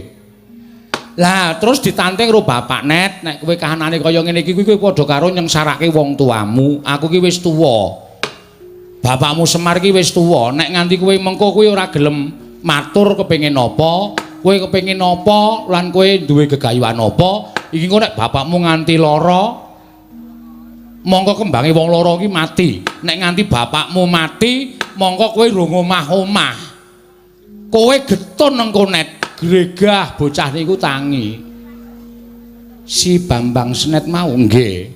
Lah terus ditanting karo bapak Net, nek kowe kahanane kaya ngene iki kuwi padha karo nyengsarake wong tuamu. Aku ki wis tuwa. Bapakmu Semar ki wis tuwa, nek nganti kowe mengko kowe ora gelem matur kepengin apa, kowe kepengin apa lan kowe duwe gegayuhan apa, iki engko nek bapakmu nganti lara mongko kembange wong loro ki mati. Nek nganti bapakmu mati, mongko kowe rung omah-omah. Kowe getun engko net gregah bocah niku tangi. Si Bambang Senet mau nggih.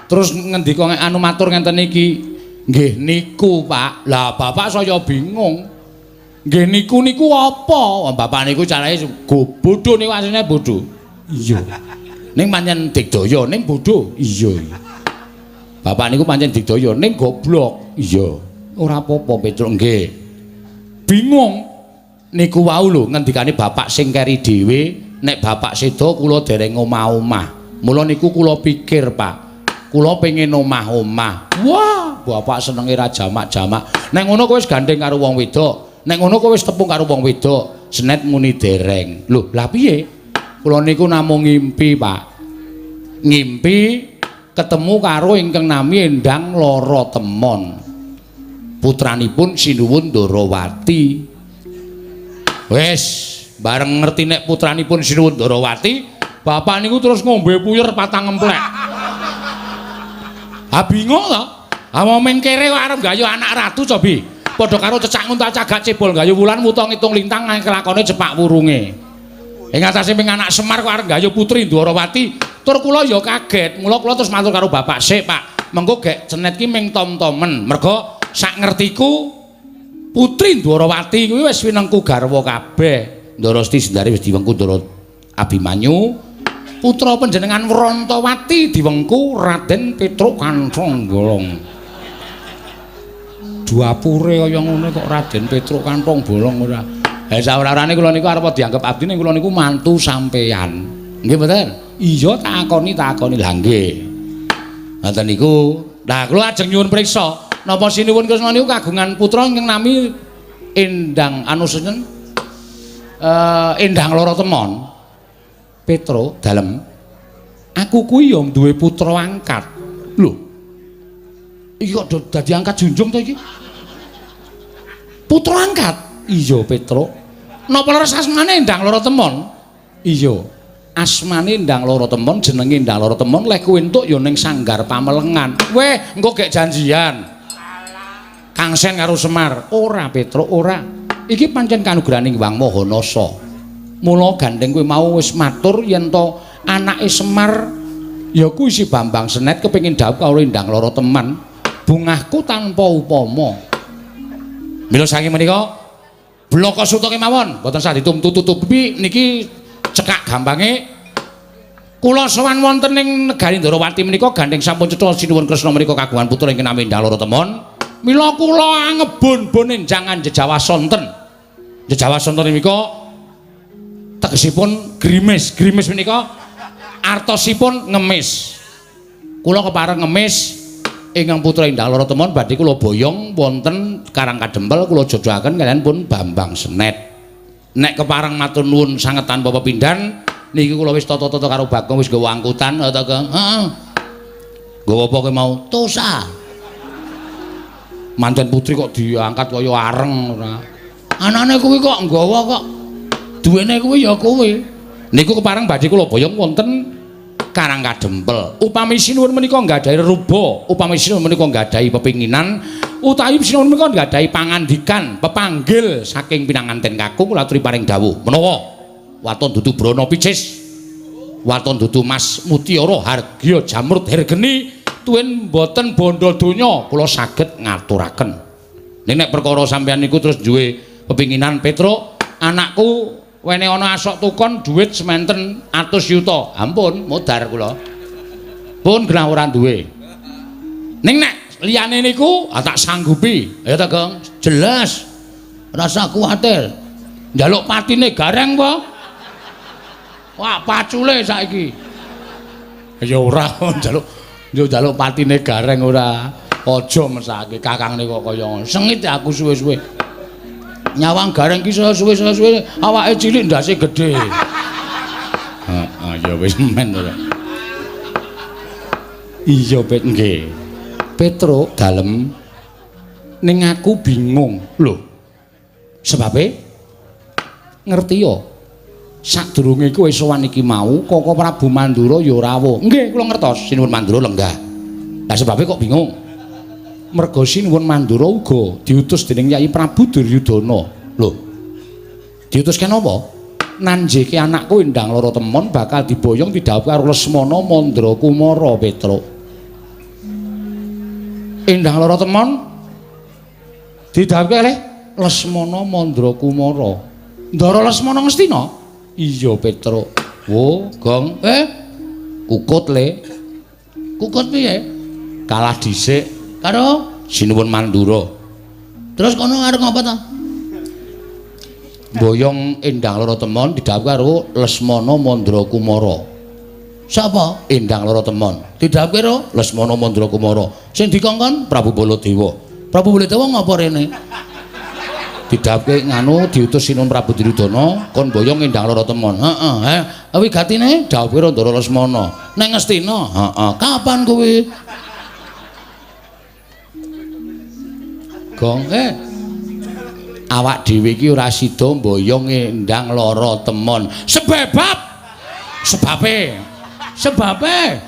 Terus ngendika anu matur ngenten iki, nggih niku Pak. Lah bapak saya bingung. Nggih niku niku apa? Bapak niku carane bodho niku asline bodho. Iya. Ning pancen digdaya ning bodho. Iya. Bapak niku pancen digdaya ning goblok. Iya. Ora apa-apa Petruk nggih. Bingung. Niku wau lho ngendikane bapak sing keri dhewe, nek bapak seda kula dereng omah-omah. Mula niku kula pikir, Pak. Kula pengin omah-omah. Wah, bapak senenge ra jamak-jamak. Nek ngono kowe wis gandeng karo wong wedok. Nek ngono kowe wis tepung karo wong wedok. Senet muni dereng. Lho, lah piye? Kula niku namung ngimpi, Pak. Ngimpi ketemu karo ingkang nami Endang Lara Temon. Putranipun Sinuwun Ndarawati. Wis, bareng ngerti nek putranipun Sinuwun Ndarawati, bapak niku terus ngombe puyer patang emplek. Ah bingung to. Ah meng kere kok arep gayo anak ratu cobi. Padha karo cecak nguntal cagak cebol gayo wulan wuta ngitung lintang kelakone cepak wurunge. Ing atase ping anak Semar kok arep gayo putri Ndwarawati. Tur kula ya kaget. Mula kula terus matur karo bapak sik, Pak. Mengko gek Cenet ki ming tom-tomen. Mergo sak ngertiku putri Ndwarawati kuwi wis winengku garwa kabeh. Ndara Siti Sendari wis diwengku Ndara Abimanyu. Putra panjenengan Wrantawati diwengku Raden Petruk Kanthong Bolong. Duapure kaya ngono kok Raden Petruk Kanthong Bolong ora. Ha saorane kula niku arep dianggep abdi ning kula niku mantu sampeyan. Nggih mboten? Iya takoni lha nggih. Ngoten niku. Lah kula ajeng nyuwun priksa, napa Sinuwun Kresna niku kagungan putra ingkang nami Endang anu sinten? Endang Lara Temon. Petro dalem. Aku kuwi ya duwe putra angkat. Lho. Iki kok dadi angkat junjung to iki? Putra angkat? Iya, Petro. Napa leres asmane Endang Lara Temon? Iya. Asmane Endang Lara Temon, jenenge Endang Lara Temon, leh kuwi entuk ya ning Sanggar Pamelengan. Weh, engko gek janjian. Kang Sen karo Semar. Ora, Petro, ora. Iki pancen kanugrahaning Hyang Maha Nasa. Mula gandeng kowe mau wis matur yen to anake Semar ya kuwi si Bambang Senet kepengin dhawuh karo Endang Lara Teman. Bungahku tanpa upama. Mila saking menika blaka suta kemawon mboten sah ditumtu-tutupi niki cekak gampange kula sowan wonten ing negari Ndrawati menika gandeng sampun cetha Sinuwun Kresna menika kagungan putra ingkang nami Endang Lara Temon. Mila kula angebon-bon enjangan jejawa sonten. Jejawa sonten menika tegesipun grimis. Grimis menika artosipun ngemis. Kula kepareng ngemis ingkang putra Endang Lara Temon badhe kula boyong wonten Karang Kadempel kula jodohaken kaliyan pun Bambang Senet. Nek kepareng matur nuwun sanget tanpa pepindhan niki kula wis tata-tata karo Bagong wis nggawa angkutan ta Gong. Heeh. Nggawa apa kowe mau? Tosa. Manten putri kok diangkat kaya areng ora. Anane kuwi kok nggawa kok. Duwene kuwi ya kowe. Niku kepareng badhe kula boyong wonten Karang Kadempel. Upami sinuwun menika nggadahi reruba, upami sinuwun menika nggadahi pepinginan, utawi sinuwun menika nggadahi pangandikan, pepanggil saking pinanganten kakung kula aturi paring dawuh. Menawa waton dudu brana picis, waton dudu mas mutiara hargya jamrut hergeni, tuwin boten bondo donya kula saged ngaturaken. Ning nek perkara sampeyan niku terus duwe pepinginan Petruk, anakku wene ana asok tukon dhuwit sementen atus yuta. Ampun, modar kula. Pun genah ora duwe. Ning nek liyane niku tak sanggupi. Ya ta, Gong? Jelas. Rasa kuwatir. Njaluk patine gareng apa? Wah, pacule saiki. Ya ora njaluk yo njaluk patine gareng ora. Aja mesake kakangne kok kaya ngono. Sengit aku suwe-suwe. Nyawang gareng ki suwe-suwe awake cilik ndase gedhe. Heeh, ya wis men ora. Iya, Pet nggih. Petruk dalem Ning aku bingung. Lho. Sebabe ngerti ya. Sadurunge kowe sowan iki mau, Koko Prabu Mandura ya rawuh. Nggih, kula ngertos Sinuwun Mandura lenggah. Lah sebabe kok bingung? Merga Sinuwun Mandura uga diutus dening Yai Prabu Duryudana. Lho. Diutus kenapa? Nanjeke anakku Endang Lara Temon bakal diboyong didhawuhi karo Lesmana Mandra Kumara Petruk. Endang Lara Temon didhawuhi kalih Lesmana Mandra Kumara. Ndara Lesmana Ngastina? Iya Petruk. Wo, Gong. Kukut le. Kukut piye? Kalah dhisik karo Sinuwun Mandura. Terus kono arep ngopo ta? Boyong Endang Lara Temon didhawuhi karo Lesmana Mandra Kumara. Sapa? Endang Lara Temon. Didhawuhi karo Lesmana Mandra Kumara. Sing dikongkon Prabu Baladewa. Prabu Baladewa ngopo rene? Didhawuhke nganu diutus Sinuwun Prabu Duryudana kon boyong Endang Lara Temon. Heeh, wigatine dawuhe Ndara Lesmana. Nang Ngastina. Heeh. Kapan kuwi? Gong, awak dhewe iki ora sida mboyong Endang Lara Temon. Sebab sebabe sebabe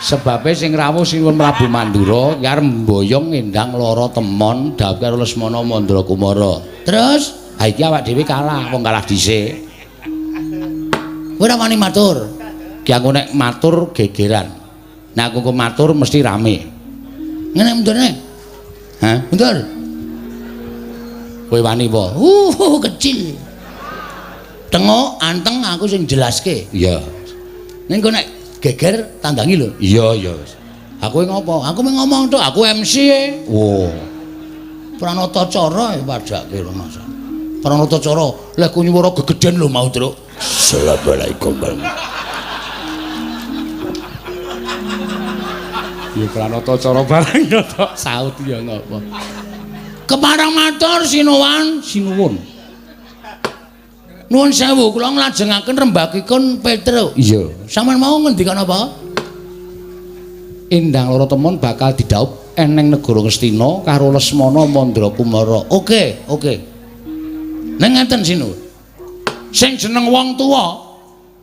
sebabe sing rawuh Sinuwun Prabu Mandura ki arep mboyong Endang Lara Temon dawuh karo Lesmana Mandra Kumara. Terus ha iki awak dhewe kalah, wong kalah dhisik. Kowe ora wani matur. Ki aku nek matur gegeran. Nek aku matur mesti rame. Ngene mundurne. Hah? Mundur. Kowe wani apa? Kecil. Tengok anteng aku sing jelaske. Iya. Ning kok nek geger tandangi lho. Iya, iya. Aku ngopo? Aku mung ngomong tok, aku MC e. Wo. Pranata cara padake lho Mas. Pranata cara, lek ku nyuwara gegeden lho mau, Truk. Assalamualaikum warahmatullahi. Ya pranata cara barang ya tok saut ya ngopo. Kepareng matur sinuwun, sinuwun. Nuwun sewu, kula nglajengaken rembagipun Petruk. Iya. Sampeyan mau ngendikan apa? Endang Lara Temon bakal didhaup eneng negara Ngastina karo Lesmana Mandra Kumara. Oke, oke. Ning ngeten sinuwun. Sing jeneng wong tuwa,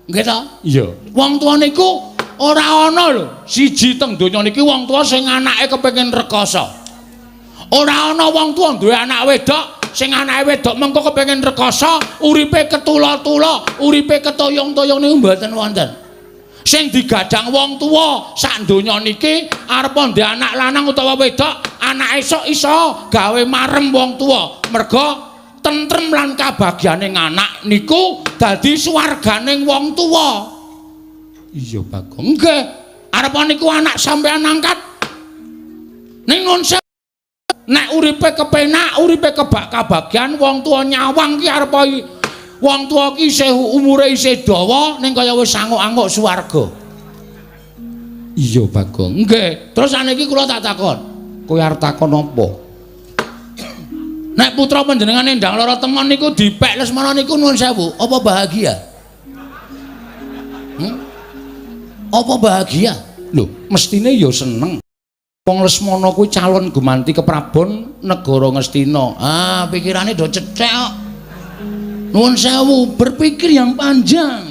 nggih ta? Iya. Wong tuwa niku ora ana lho, siji teng donya niki wong tuwa sing anake kepengin rekoso. Ora ana wong tuwa duwe anak wedok sing anake wedok mengko kepengin rekoso, uripe ketula-tula, uripe ketoyong-toyong niku mboten wonten. Sing digadang wong tuwa sak donya niki arep ndek anak lanang utawa wedok, anak esuk iso gawe marem wong tuwa. Merga tentrem lan kabagyane anak niku dadi swarganing wong tuwa. Iya, Bagong. Nggih, arep niku anak sampean angkat. Ning nun nek uripe kepenak, uripe kebak kabagyan, wong tuwa nyawang ki arep wong tuwa ki isih umure isih dawa ning kaya wis anguk-anguk swarga. Iya, Bagong. Nggih, terus saniki kula tak takon. Kowe arep takon apa? Nek putra panjenengan Endang Lara Temon niku dipek Lesmana niku nuwun sewu, apa bahagia? Apa bahagia? Lho, mestine ya seneng. Wong Lesmana kuwi calon gumanti keprabon negara Ngastina. Ah, pikirane do cethek kok. Nuwun sewu, berpikir yang panjang.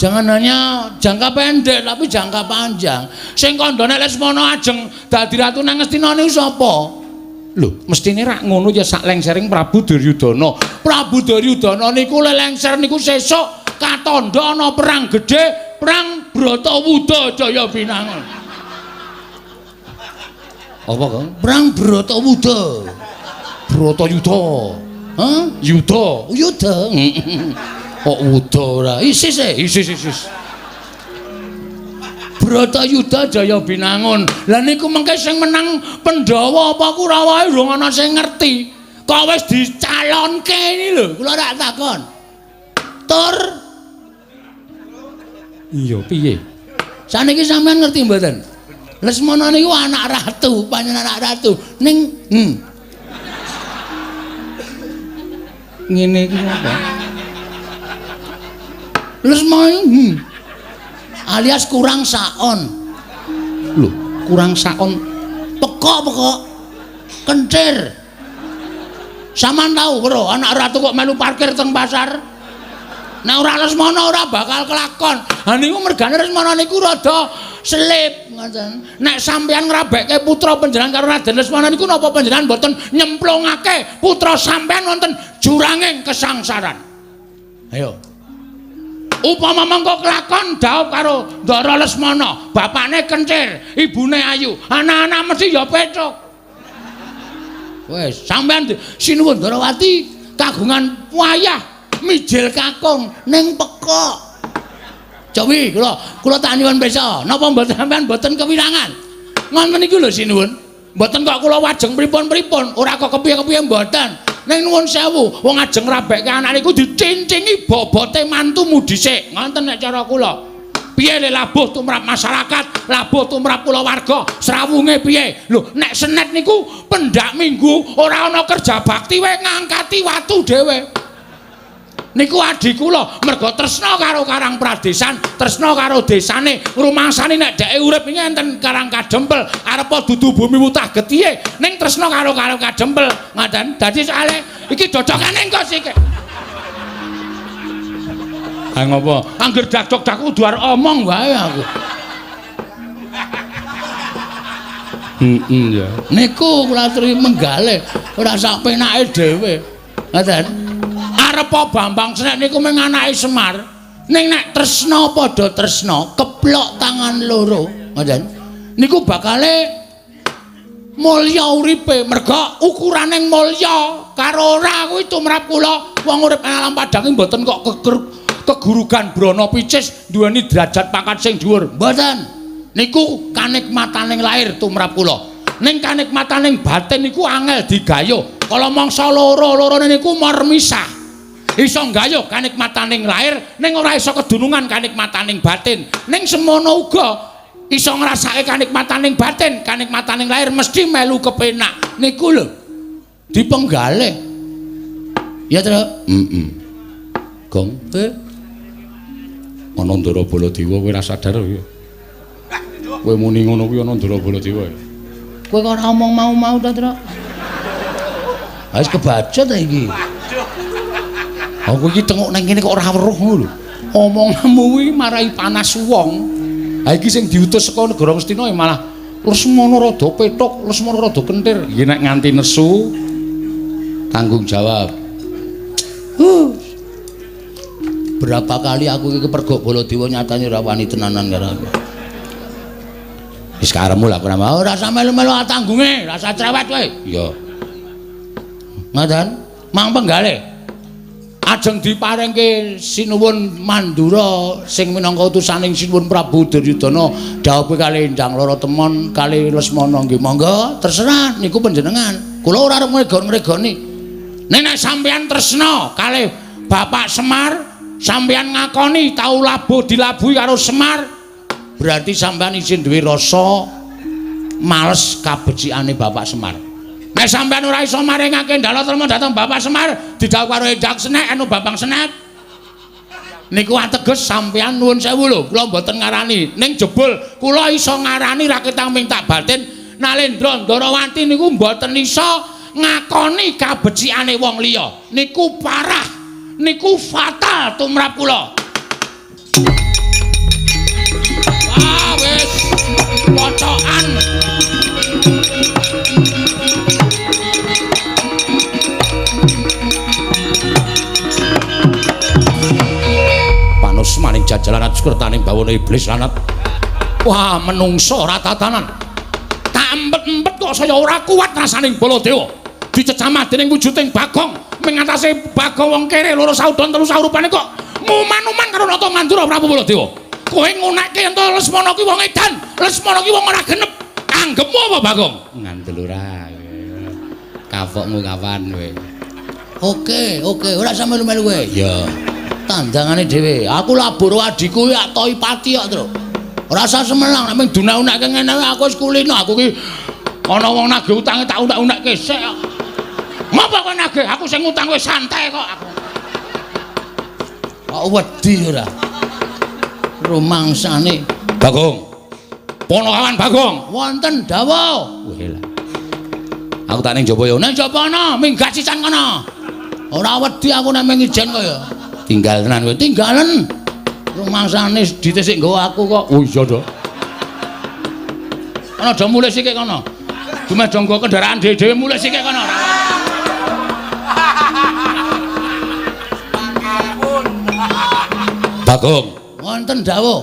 Jangan hanya jangka pendek tapi jangka panjang. Sing kandhane Lesmana ajeng dadi ratu nang Ngastina niku sapa? Lho, mestine rak ngono ya sak lengsering Prabu Duryudana. Prabu Duryudana niku lelengser niku sesuk katandha ana perang gedhe, perang Bratawuda Jaya Binangun. Apa, Kang? Perang Bratawuda. Bratayuda. Hah? Yuda. Yuda. Kok wuda ora? Isis e, isis isis. Bratayuda Jaya Binangun. Lah niku mengke sing menang Pandhawa apa Kurawa durung ana sing ngerti. Kok wis dicalonke ini lho, kula rak takon. Tur. Iya, piye? Saniki sampean ngerti mboten? Lesmana niku anak ratu, panjenengan anak ratu. Ning ngene iki apa? Lesmana alias kurang saon. Lho, Kurang sakon pekok-pekok. Kencir. Sampeyan tau bro, anak ratu kok melu parkir teng pasar. Nek ora Lesmana ora bakal kelakon. Ha niku mergane Lesmana niku rada selip ngoten. Nek sampeyan ngrabekke putra panjenengan karo Raden Lesmana niku napa panjenengan mboten nyemplungake putra sampeyan wonten juranging kesangsaran. Ayo. Upama mengko kelakon dhaup karo Ndara Lesmana, bapakne kencir, ibune ayu, anak-anak mesti ya pecuk. Wes, sampeyan sinuwun Ndarawati kagungan wayah mijil kakung ning pekok. Cowi kula tak nyuwun pirsa, napa mboten sampeyan mboten kewirangan? Ngoten niku lho sinuwun. Mboten kok kula wajeng pripun-pripun, ora kok kepiye-kepiye mboten. Ning nuwun sewu, wong ajeng ngrabekke anak niku dicincingi bobote mantumu dhisik. Ngoten nek cara kula. Piye le labuh tumrap masyarakat, labuh tumrap kulawarga, srawunge piye? Lho, nek senet niku pendak minggu ora ana kerja bakti wae ngangkati watu dhewe. Niku adi kula mergo tresna karo Karang Pradesan, tresna karo desane, rumangsane nek dheke urip iki enten Karang Kadempel, arepa dudu bumi wutah getihe, ning tresna karo Karang Kadempel. Ngoten. Dadi soalé iki dodokane engko sik. Ha ngopo? Angger dakdok-dak kudu arep omong wae aku. Heeh ya. Niku kula aturi menggale, ora sak penake dhewe. Ngoten. Arepa Bambang Senek niku mung anake Semar. Ning nek tresna padha tresna, keplok tangan loro, ngoten. Niku bakale mulya uripe, merga ukurane mulya karo ora kuwi tumrap kula. Wong urip alam padang mboten kok kegurugan brana picis duweni derajat pangkat sing dhuwur. Mboten. Niku kanikmataning lahir tumrap kula. Ning kanikmataning batin niku angel digayuh. Kala mangsa loro-lorone niku mormisah. Iso nggayuh kanikmataning lahir ning ora iso kedunungan kanikmataning batin. Ning semono uga iso ngrasake kanikmataning batin, kanikmataning lahir mesti melu kepenak. Niku lho dipenggalih. Ya, Tru? Heeh. Gong, ana Ndara Baladewa kowe ora sadar ya. Kowe muni ngono kuwi ana Ndara Baladewa. Kowe kok ora omong mau-mau ta, Tru? Wis kebaca ta iki. Aku iki tengok nang kene kok ora weruh ngono lho. Omonganmu kuwi marai panas wong. Ha iki sing diutus saka negara Ngastina malah Lesmana rada pethuk, Lesmana rada kentir. Iki nek nganti nesu tanggung jawab. Berapa kali aku iki kepergok Baladewa nyatane ora wani tenanan karo aku. Wis karepmu lah ora mau ora usah melu-melu tanggunge, ora usah cerewet kowe. Iya. Ngoten, mang penggalih. Ajeng diparingke Sinuwun Mandura sing minangka utusaning Sinuwun Prabu Duryudana dhawuhe kalih Endang Lara Temon kalih Lesmana nggih monggo terserah niku panjenengan. Kula ora arep ngregon-ngregoni. Nek nek sampeyan tresna kalih Bapak Semar, sampeyan ngakoni tau labuh dilabuhi karo Semar, berarti sampeyan isih duwe rasa males kabecikane Bapak Semar. Nek sampeyan ora iso maringake ndala trema dhateng Bapak Semar, didhawuh karo Endang Senek anu Bambang Senek. Niku ateges sampeyan nuwun sewu lho, kula mboten ngarani. Ning jebul kula iso ngarani raketang ming tak batin Nalendra Ndarawati niku mboten iso ngakoni kabecikane wong liya. Niku parah, niku fatal tumrap kula. Wah, wis pocokan. Panus maning jajalan atskertaning bawana iblis lanat. Wah, menungso ora tatanan. Tak empet-empet kok saya ora kuat rasaning Baladewa. Dicecamah dening wujuding Bagong, mengatasi Bagong wong kere loro saudon telu saurupane kok nguman-uman karo Nata Mandura Prabu Baladewa. Kowe ngunekke yen to Lesmana ki wong edan, Lesmana ki wong ora genep. Anggepmu apa Bagong? Ngandel ora. Kapokmu kapan kowe? Oke, oke, ora usah melu-melu kowe. Iya. Tandangane dhewe. Aku labur adhiku ya toi pati kok, Tru. Ora usah semelang nek mung dunak-unakke ngene aku wis kulino. Aku ki ana wong nagih utange tak unak-unakke sik kok. Ngopo kowe nagih? Aku sing ngutang wis santai kok aku. Kok wedi ora? Rumangsane Bagong. Ponokawan Bagong. Wonten dawuh. Wah lah. Aku tak ning jaba ya. Ning jaba ana, minggat sisan kono. Ora wedi aku nek mung ijen kaya. Tinggal tenan kowe. Tinggalen. Rumangsane dite sik nggawa aku kok. Oh iya to. Ana do mulih sikik kono. Dumeh do nggo kendaraan dhewe-dhewe mulih sikik kono. Bagong. Wonten dawuh.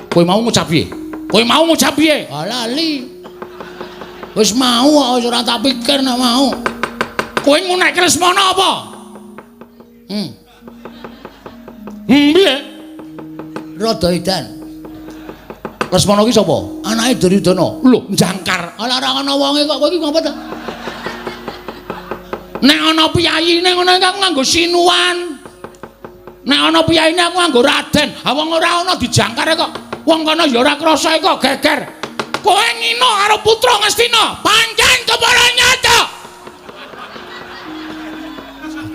Kowe mau ngucap piye? Kowe mau ngucap piye? Ah lali. Wis mau kok wis ora tak pikir nek mau. Kowe ngunekke Lesmana apa? Piye? Rada edan. Lesmana ki sapa? Anake Duryudana. Lho, jangkar. Ala ora ana wonge kok kowe iki ngopo ta? Nek ana piyayine ngono iki aku nganggo sinuwan. Nek ana piyayine aku nganggo raden. Ha wong ora ana dijangkar kok. Wong kono ya ora krasa kok geger. Kowe ngino karo putra Ngastina, pancen kepara nyata.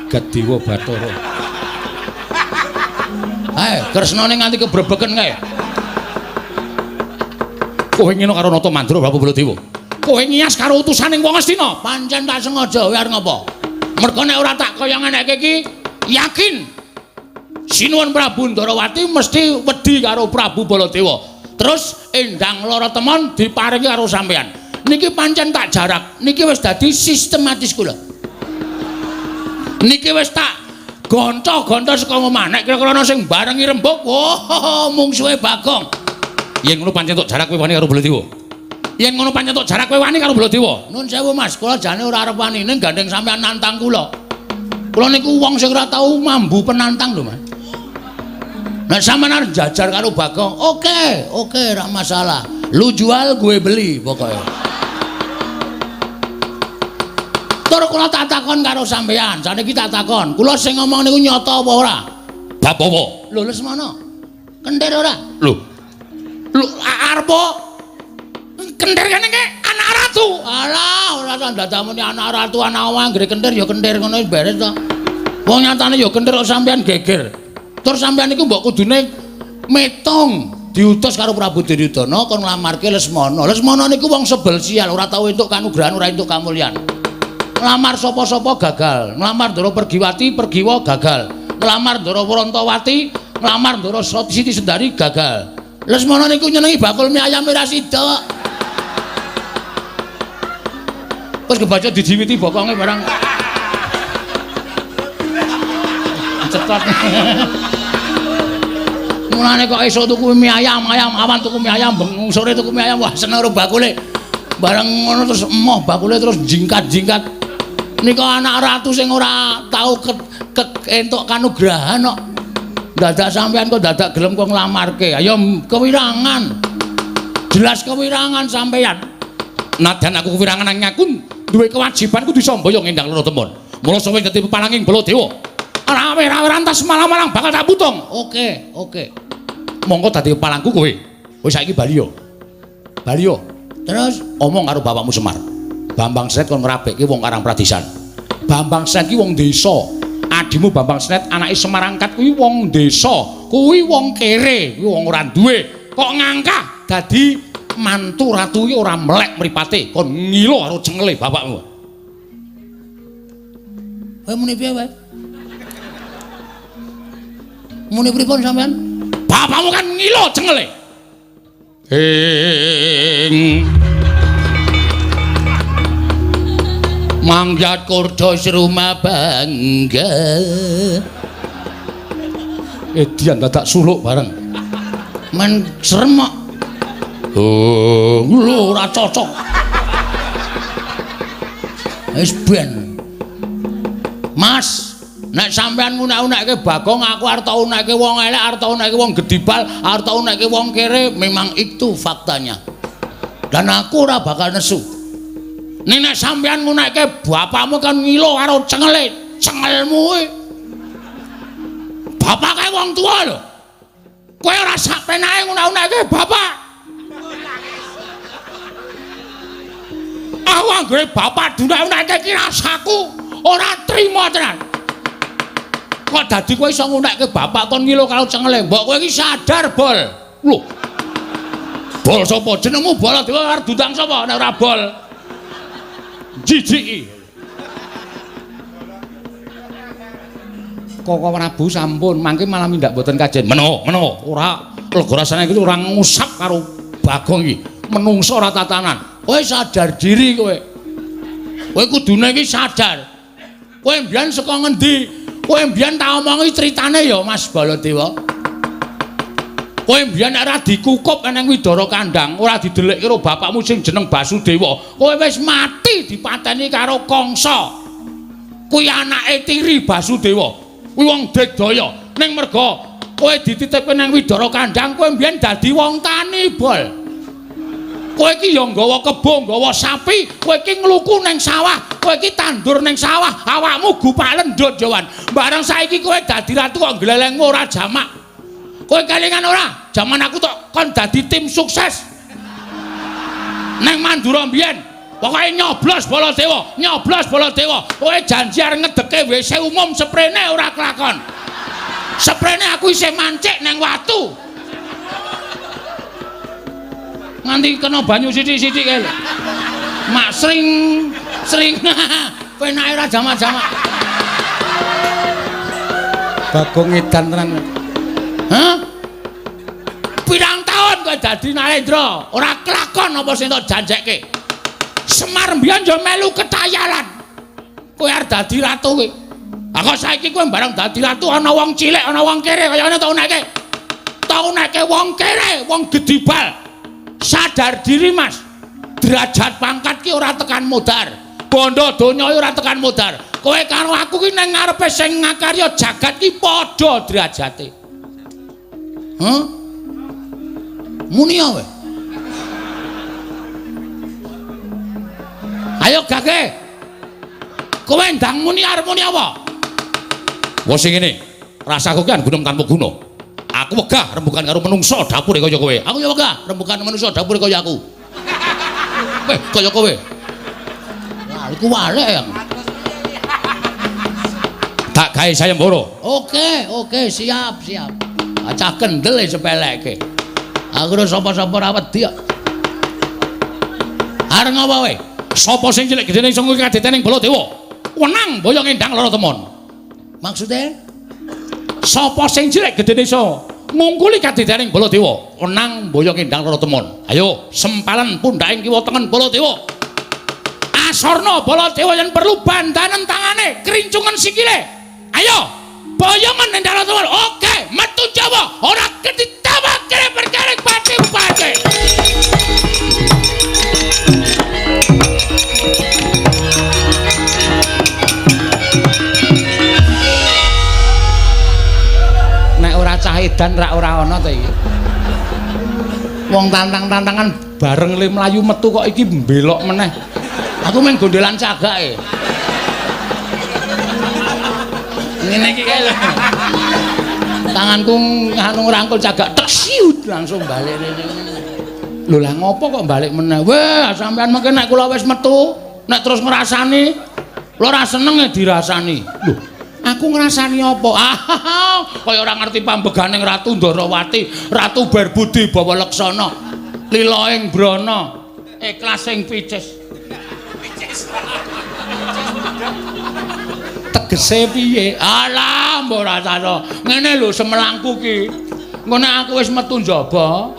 Jagat Dewa Bathara. Ae, kresnane nganti kebrebeken kae. Kowe ngino karo Nata Mandra Prabu Baladewa. Kowe ngias karo utusaning wong Ngastina, pancen tak sengaja kowe arep ngopo? Mergo nek ora tak kaya ngeneke iki, yakin Sinuwun Prabu Ndarawati mesti wedi karo Prabu Baladewa. Terus Endang Lara Temon diparingi karo sampean. Niki pancen tak jarak, niki wis dadi sistematis kula. Niki wis tak gonco-gonco saka omah. Nek kira-kira ana sing barengi rembug, oh mungsuhe Bagong. Yen ngono pancen tok jarak kowe wani karo Baladewa. Yen ngono pancen tok jarak kowe wani karo Baladewa. Nun sewu Mas, kula jane ora arep wani ning gandeng sampean nantang kula. Kula niku wong sing ora tau mambu penantang lho, Mas. Nek sampean arep jajar karo Bagong, oke, oke, ora masalah. Lu jual, gue beli pokoknya. Tur kula tak takon karo sampean, saniki tak takon. Kula sing ngomong niku nyata apa ora? Bab apa? Lho Lesmana. Kentir ora? Lho. Lho arep kentir kene ki anak ratu. Alah, ora usah dadak muni anak ratu, anak wong anggere kentir ya kentir ngono wis beres to. Wong nyatane ya kentir kok sampean geger. Terus sampean niku mbok kudune metung diutus karo Prabu Duryudana kon nglamarke Lesmana. Lesmana niku wong sebel sial, ora tau entuk kanugrahan, ora entuk kamulyan. Nglamar sapa-sapa gagal, nglamar Ndara Pergiwati, Pergiwa gagal. Nglamar Ndara Wrantawati, nglamar Ndara Siti Sendari gagal. Lesmana niku nyenengi bakul mie ayam ora sida. Terus kebaca dijiwiti bokonge barang. Cetot. Mulane kok esuk tuku mie ayam, ayam awan tuku mie ayam, bengi sore tuku mie ayam, wah seneng karo bakule. Bareng ngono terus emoh bakule terus jingkat-jingkat. Nika anak ratu sing ora tau entuk kanugrahan kok. Dadak sampean kok dadak gelem kok nglamarke. Ayo kewirangan. Jelas kewirangan sampean. Nadan aku kewirangan nang aku duwe kewajiban kudu iso mboyong Endang Lara Temon. Mula sawe dadi peparanging Baladewa. Rawe-rawe rantas malang-malang bakal tak putung. Oke, oke. Monggo dadi palangku kowe. Wis saiki bali yo. Bali yo. Terus omong karo bapakmu Semar. Bambang Sret kon ngrabekke wong Karang Pradisan. Bambang Sret ki wong desa. Adimu Bambang Sret anake Semar angkat kuwi wong desa. Kuwi wong kere, kuwi wong ora duwe. Kok ngangkah dadi mantu ratu ki ora melek mripate, kon ngilo karo cengele bapakmu. Kowe muni piye wae? Muni pripun sampean? Bapakmu kan ngilo cengele. Ing mangyat kurda sruma bangga. Edian dadak suluk bareng. Men serem kok. Oh, lho ora cocok. Wis ben. Mas, nek sampean ngunek-unekke Bagong, aku arep tak unekke wong elek, arep tak unekke wong gedibal, arep tak unekke wong kere, memang itu faktanya. Dan aku ora bakal nesu. Ning nek sampean ngunekke bapakmu kan ngilo karo cengele, cengelmu kuwi. Bapak kae wong tuwa lho. Kowe ora sak penake ngunek-unekke bapak. Aku anggere bapak dunek-unekke iki rasaku ora trima tenan. Kok dadi kowe iso ngunekke bapak kon ngilo karo cengele? Mbok kowe iki sadar, Bol. Lho. Bol sapa? Jenengmu Baladewa arep diundang sapa nek ora bol? Jijiki. Koko Prabu sampun mangke malah mindak mboten kajen. Meno, meno, ora lega rasane iki ora ngusap karo Bagong iki. Menungso ora tatanan. Kowe sadar diri kowe. Kowe kudune iki sadar. Kowe mbiyen saka ngendi? Kowe mbiyen tak omongi critane ya Mas Baladewa. Kowe mbiyen ora dikukup nang Widara Kandang, ora didelikke karo bapakmu sing jeneng Basudewa. Kowe wis mati dipateni karo Kangsa. Kuwi anake tiri Basudewa. Kuwi wong digdaya. Ning merga kowe dititipke nang Widara Kandang, kowe mbiyen dadi wong tani, Bol. Kowe iki ya nggawa kebo, nggawa sapi, kowe iki ngluku nang sawah, kowe iki tandur nang sawah, awakmu gupak lendut Jawan. Bareng saiki kowe dadi ratu kok glelengmu ora jamak. Kowe kelingan ora? Jaman aku tok kon dadi tim sukses. Nang Mandura mbiyen, pokoke nyoblos Baladewa, nyoblos Baladewa. Kowe janji arep ngedeke WC umum seprene ora kelakon. Seprene aku isih mancik nang watu. Nganti kena banyu sithik-sithik kae lho. Mak sring sring penake ora jamak-jamak. Bagong edan tenan. Hah? Pirang taun kowe dadi Narendra, ora kelakon apa sing tok janjekke. Semar mbiyen ya melu ketayalan. Kowe arep dadi ratu kowe. Ah kok saiki kowe bareng dadi ratu ana wong cilik, ana wong kere kaya ngene tok uneke. Tok uneke wong kere, wong gedibal. Sadar diri Mas. Derajat pangkat ki ora tekan modar. Bondo donya ora tekan modar. Kowe karo aku ki nang ngarepe sing ngakarya jagat ki padha derajate. Hah? Muni kowe. Ayo gage. Kowe ndang muni arep muni apa? Wes sing ngene. Rasaku ki gunung tanpa guna. Aku wegah rembugan karo menungso dapure kaya kowe. Aku ya wegah rembugan menungso dapure kaya aku. Weh, kaya kowe. Wah, iku walek ya. Tak gawe sayembara. Oke, oke, siap, siap. Acah kendel sepeleke. Aku ora sapa-sapa ora wedi kok. Arep ngapa kowe? Sapa sing cilik gedene iso ngluwi kadetening Baladewa? Wenang boyong endang lara temon. Maksude? Sapa sing cilik gedene iso ngungkuli kadetening Baladewa? Wenang boyong endang lara temon. Ayo sempalan pundhaking kiwa tengen Baladewa. Asorna Baladewa yen perlu bandanen tangane, krincungen sikile. Ayo, boyongan endang lara temon. Oke, metu Jawa, ora ketitawa kere perkara pati-pati. Nek ora cah edan rak ora ana to iki. Wong tantang-tantangan bareng le mlayu metu kok iki mbelok meneh. Aku main gondelan cagake. Ngene iki kae lho. Tanganku nganu ngrangkul cagak tek siut langsung balik rene. Lho lah ngopo kok balik meneh? Wah, sampean mengke nek kula wis metu, nek terus ngrasani, kula ora seneng e dirasani. Lho, aku ngrasani apa? Ah, kaya ora ngerti pambeganing Ratu Ndorowati, Ratu Berbudi Bawa Leksana, lila ing brana, ikhlas ing picis. Tegese piye? Alah, mbok rasane. Ngene lho semelangku ki. Engko nek aku wis metu njaba.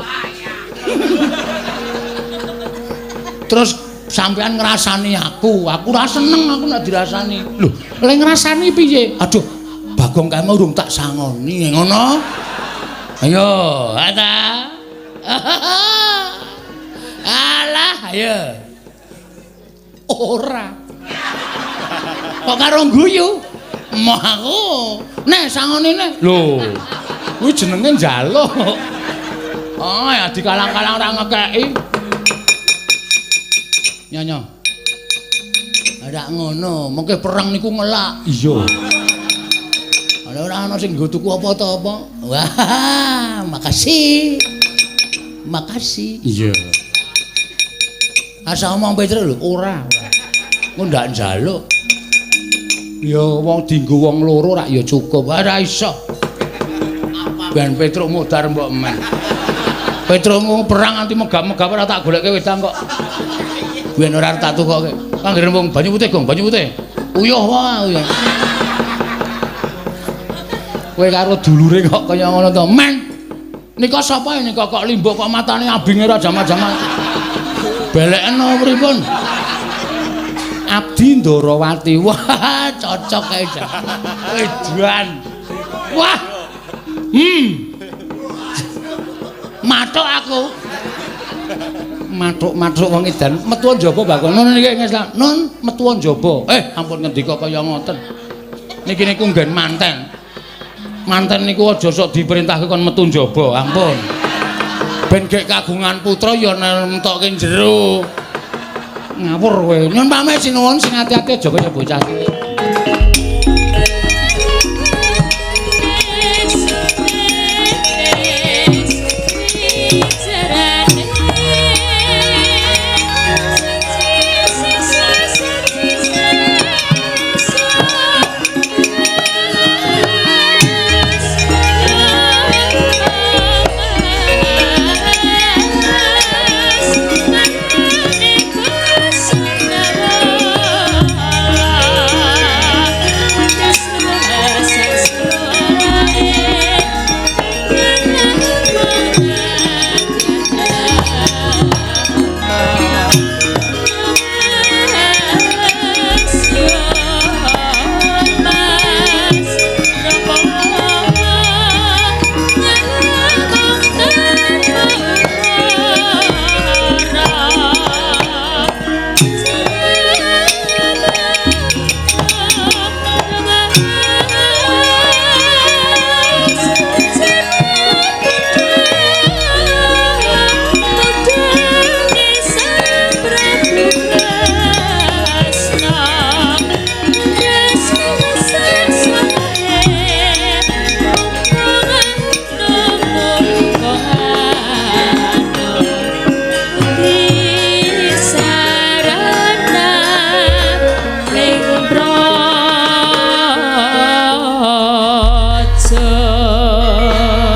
Terus sampean ngrasani aku, aku ora seneng aku nek dirasani. Lho, lek ngrasani piye? Aduh, Bagong kae urung tak sangoni, ngono. Ayo, ada. Alah, ayo. Ora. Kok karo guyu? Moh aku. Nek sangoni nek. Lho, kuwi jenenge njaluk. Oh, ya dikalang-kalang ora ngekeki. Nyonya. Ora ngono, mengke perang niku ngelak. Iya. Ora ora ana sing nggo tuku apa ta apa. Wah, makasih. Makasih. Iya. Asa omong Petro lho, ora. Engko ndak njaluk. Ya wong dienggo wong loro rak ya cukup. Ora iso. Ben Petruk modar mbok men. Petruk perang nganti megap-megap ora tak golekke wedang kok. Biyen ora tak tukoke. Anggere wong banyu putih, Gong, banyu putih. Uyuh wae, uyuh. Kowe karo dulure kok kaya ngono to, Men. Nika sapa nika kok limbuk kok matane abinge ora jaman-jaman. Beleken pripun? Abdi Ndorowati. Wah, cocok kae jan. Edan. Wah. Mathuk aku. Mathuk-mathuk wong edan. Metu njaba Bagong. Nun niki ngeslah. Nun metu njaba. Ampun ngendika kaya ngoten. Niki niku nggen manten. Manten niku aja sok diperintahke kon metu njaba, ampun. Ben gek kagungan putra ya nemtokke jero. Ngawur kowe. Nyun pamit sinuwun sing ati-ati aja kaya bocah cilik.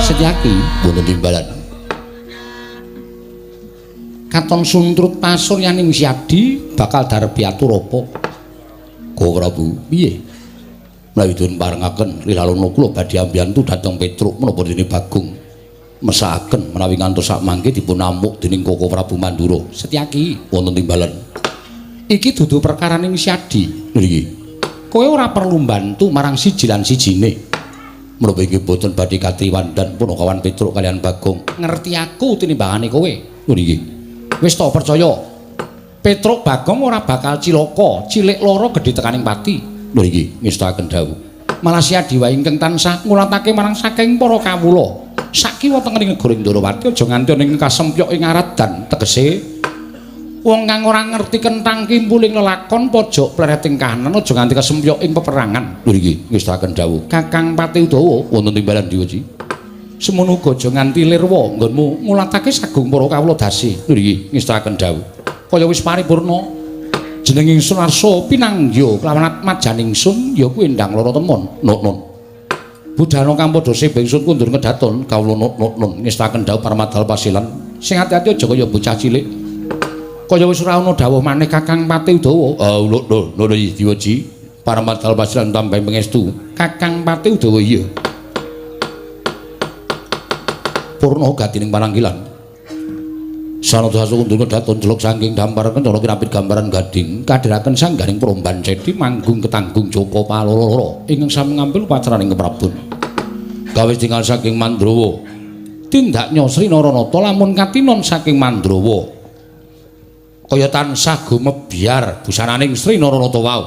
Setyaki wonten timbalan. Katon suntrut pasuryaning Syadi bakal darbi atur apa? Go Prabu, piye? Menawi dipun parengaken lilalana kula badhe ambiyantu dhateng Petruk menapa dene Bagong mesakaken menawi ngantos sak mangke dipun amuk dening Koko Prabu Mandura. Setyaki wonten timbalan. Iki dudu perkaraning Syadi. Niki. Kowe ora perlu mbantu marang siji lan sijine. Menapa inggih boten badhe katriwandan punakawan Petruk kalian Bagong. Ngerti aku tinimbangane kowe. Lho niki. Wis to percaya. Petruk Bagong ora bakal cilaka, cilik lara gedhe tekaning pati. Lho niki ngestakaken dawuh. Malah Syadi wae ingkang tansah ngulatake marang saking para kawula. Sakiwa tengening negara Ndorowati aja nganti ana ing kasempyok ing aradan tegese wong kang ora ngerti kentang kimpuling lelakon pojok plereting kahanan aja nganti kesempyok ing peperangan. Lho niki ngestakaken dawuh. Kakang Pati Udawa wonten timbalan diwaji. Semono uga aja nganti lirwa nggonmu ngulatake sagung para kawula dasi. Lho niki ngestakaken dawuh. Kaya wis paripurna jeneng ingsun arsa pinangya kelawan atmajan ingsun ya kuwi endang lara temon. Nun. Budhana kang padha sebe ingsun kundur kedaton kawula nun ngestakaken dawuh Parmadal Pasilan. Sing ati-ati aja kaya bocah cilik. Kaya wis ora ana dawuh maneh Kakang Pati Udawa. Lho lho lho diwaji Parmadal Pasilan tambahi pangestu. Kakang Pati Udawa iya. Purna gatining pananggilan. Sanada sakundur kedaton jeluk saking dampar kencana kinapit gambaran gading kadhiraken sanggaring promban cedi manggung ketanggung Joko Paloro ingkang sami ngambil upacaraning keprabon. Gawe tinggal saking Mandrawa. Tindaknya Sri Naranata lamun katinon saking Mandrawa. Kaya tansah gumebyar busananing Sri Naranata wau.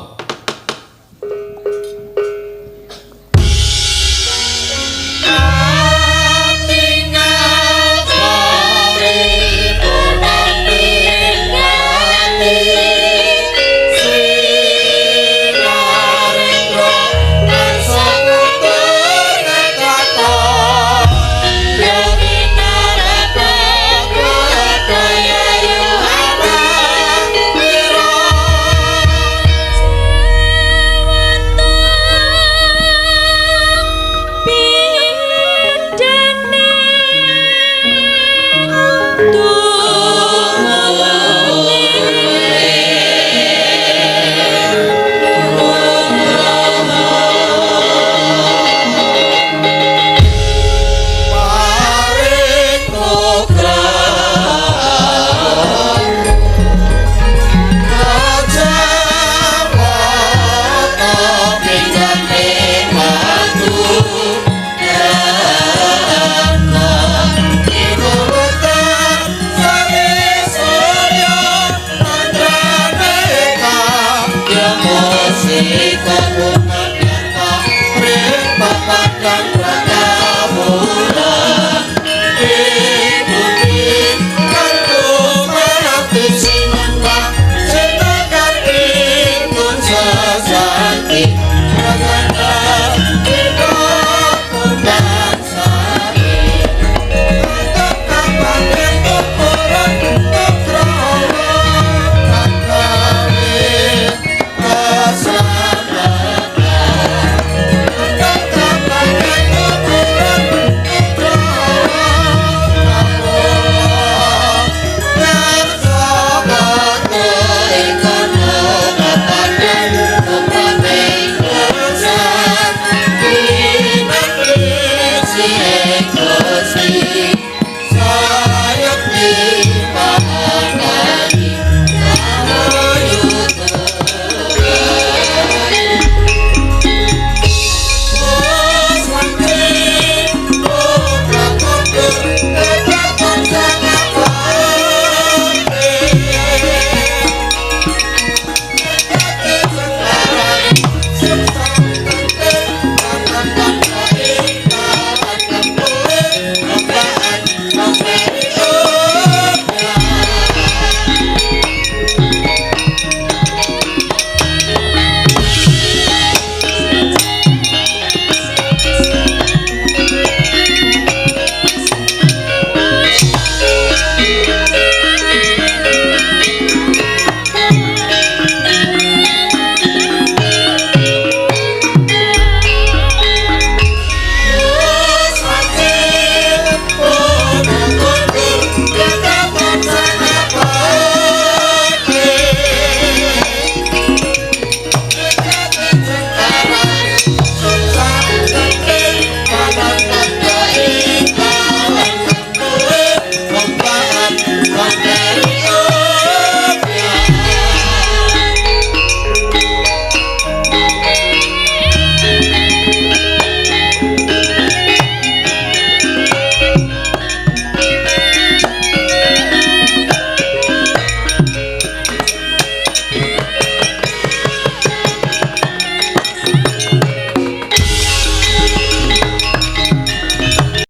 Iko.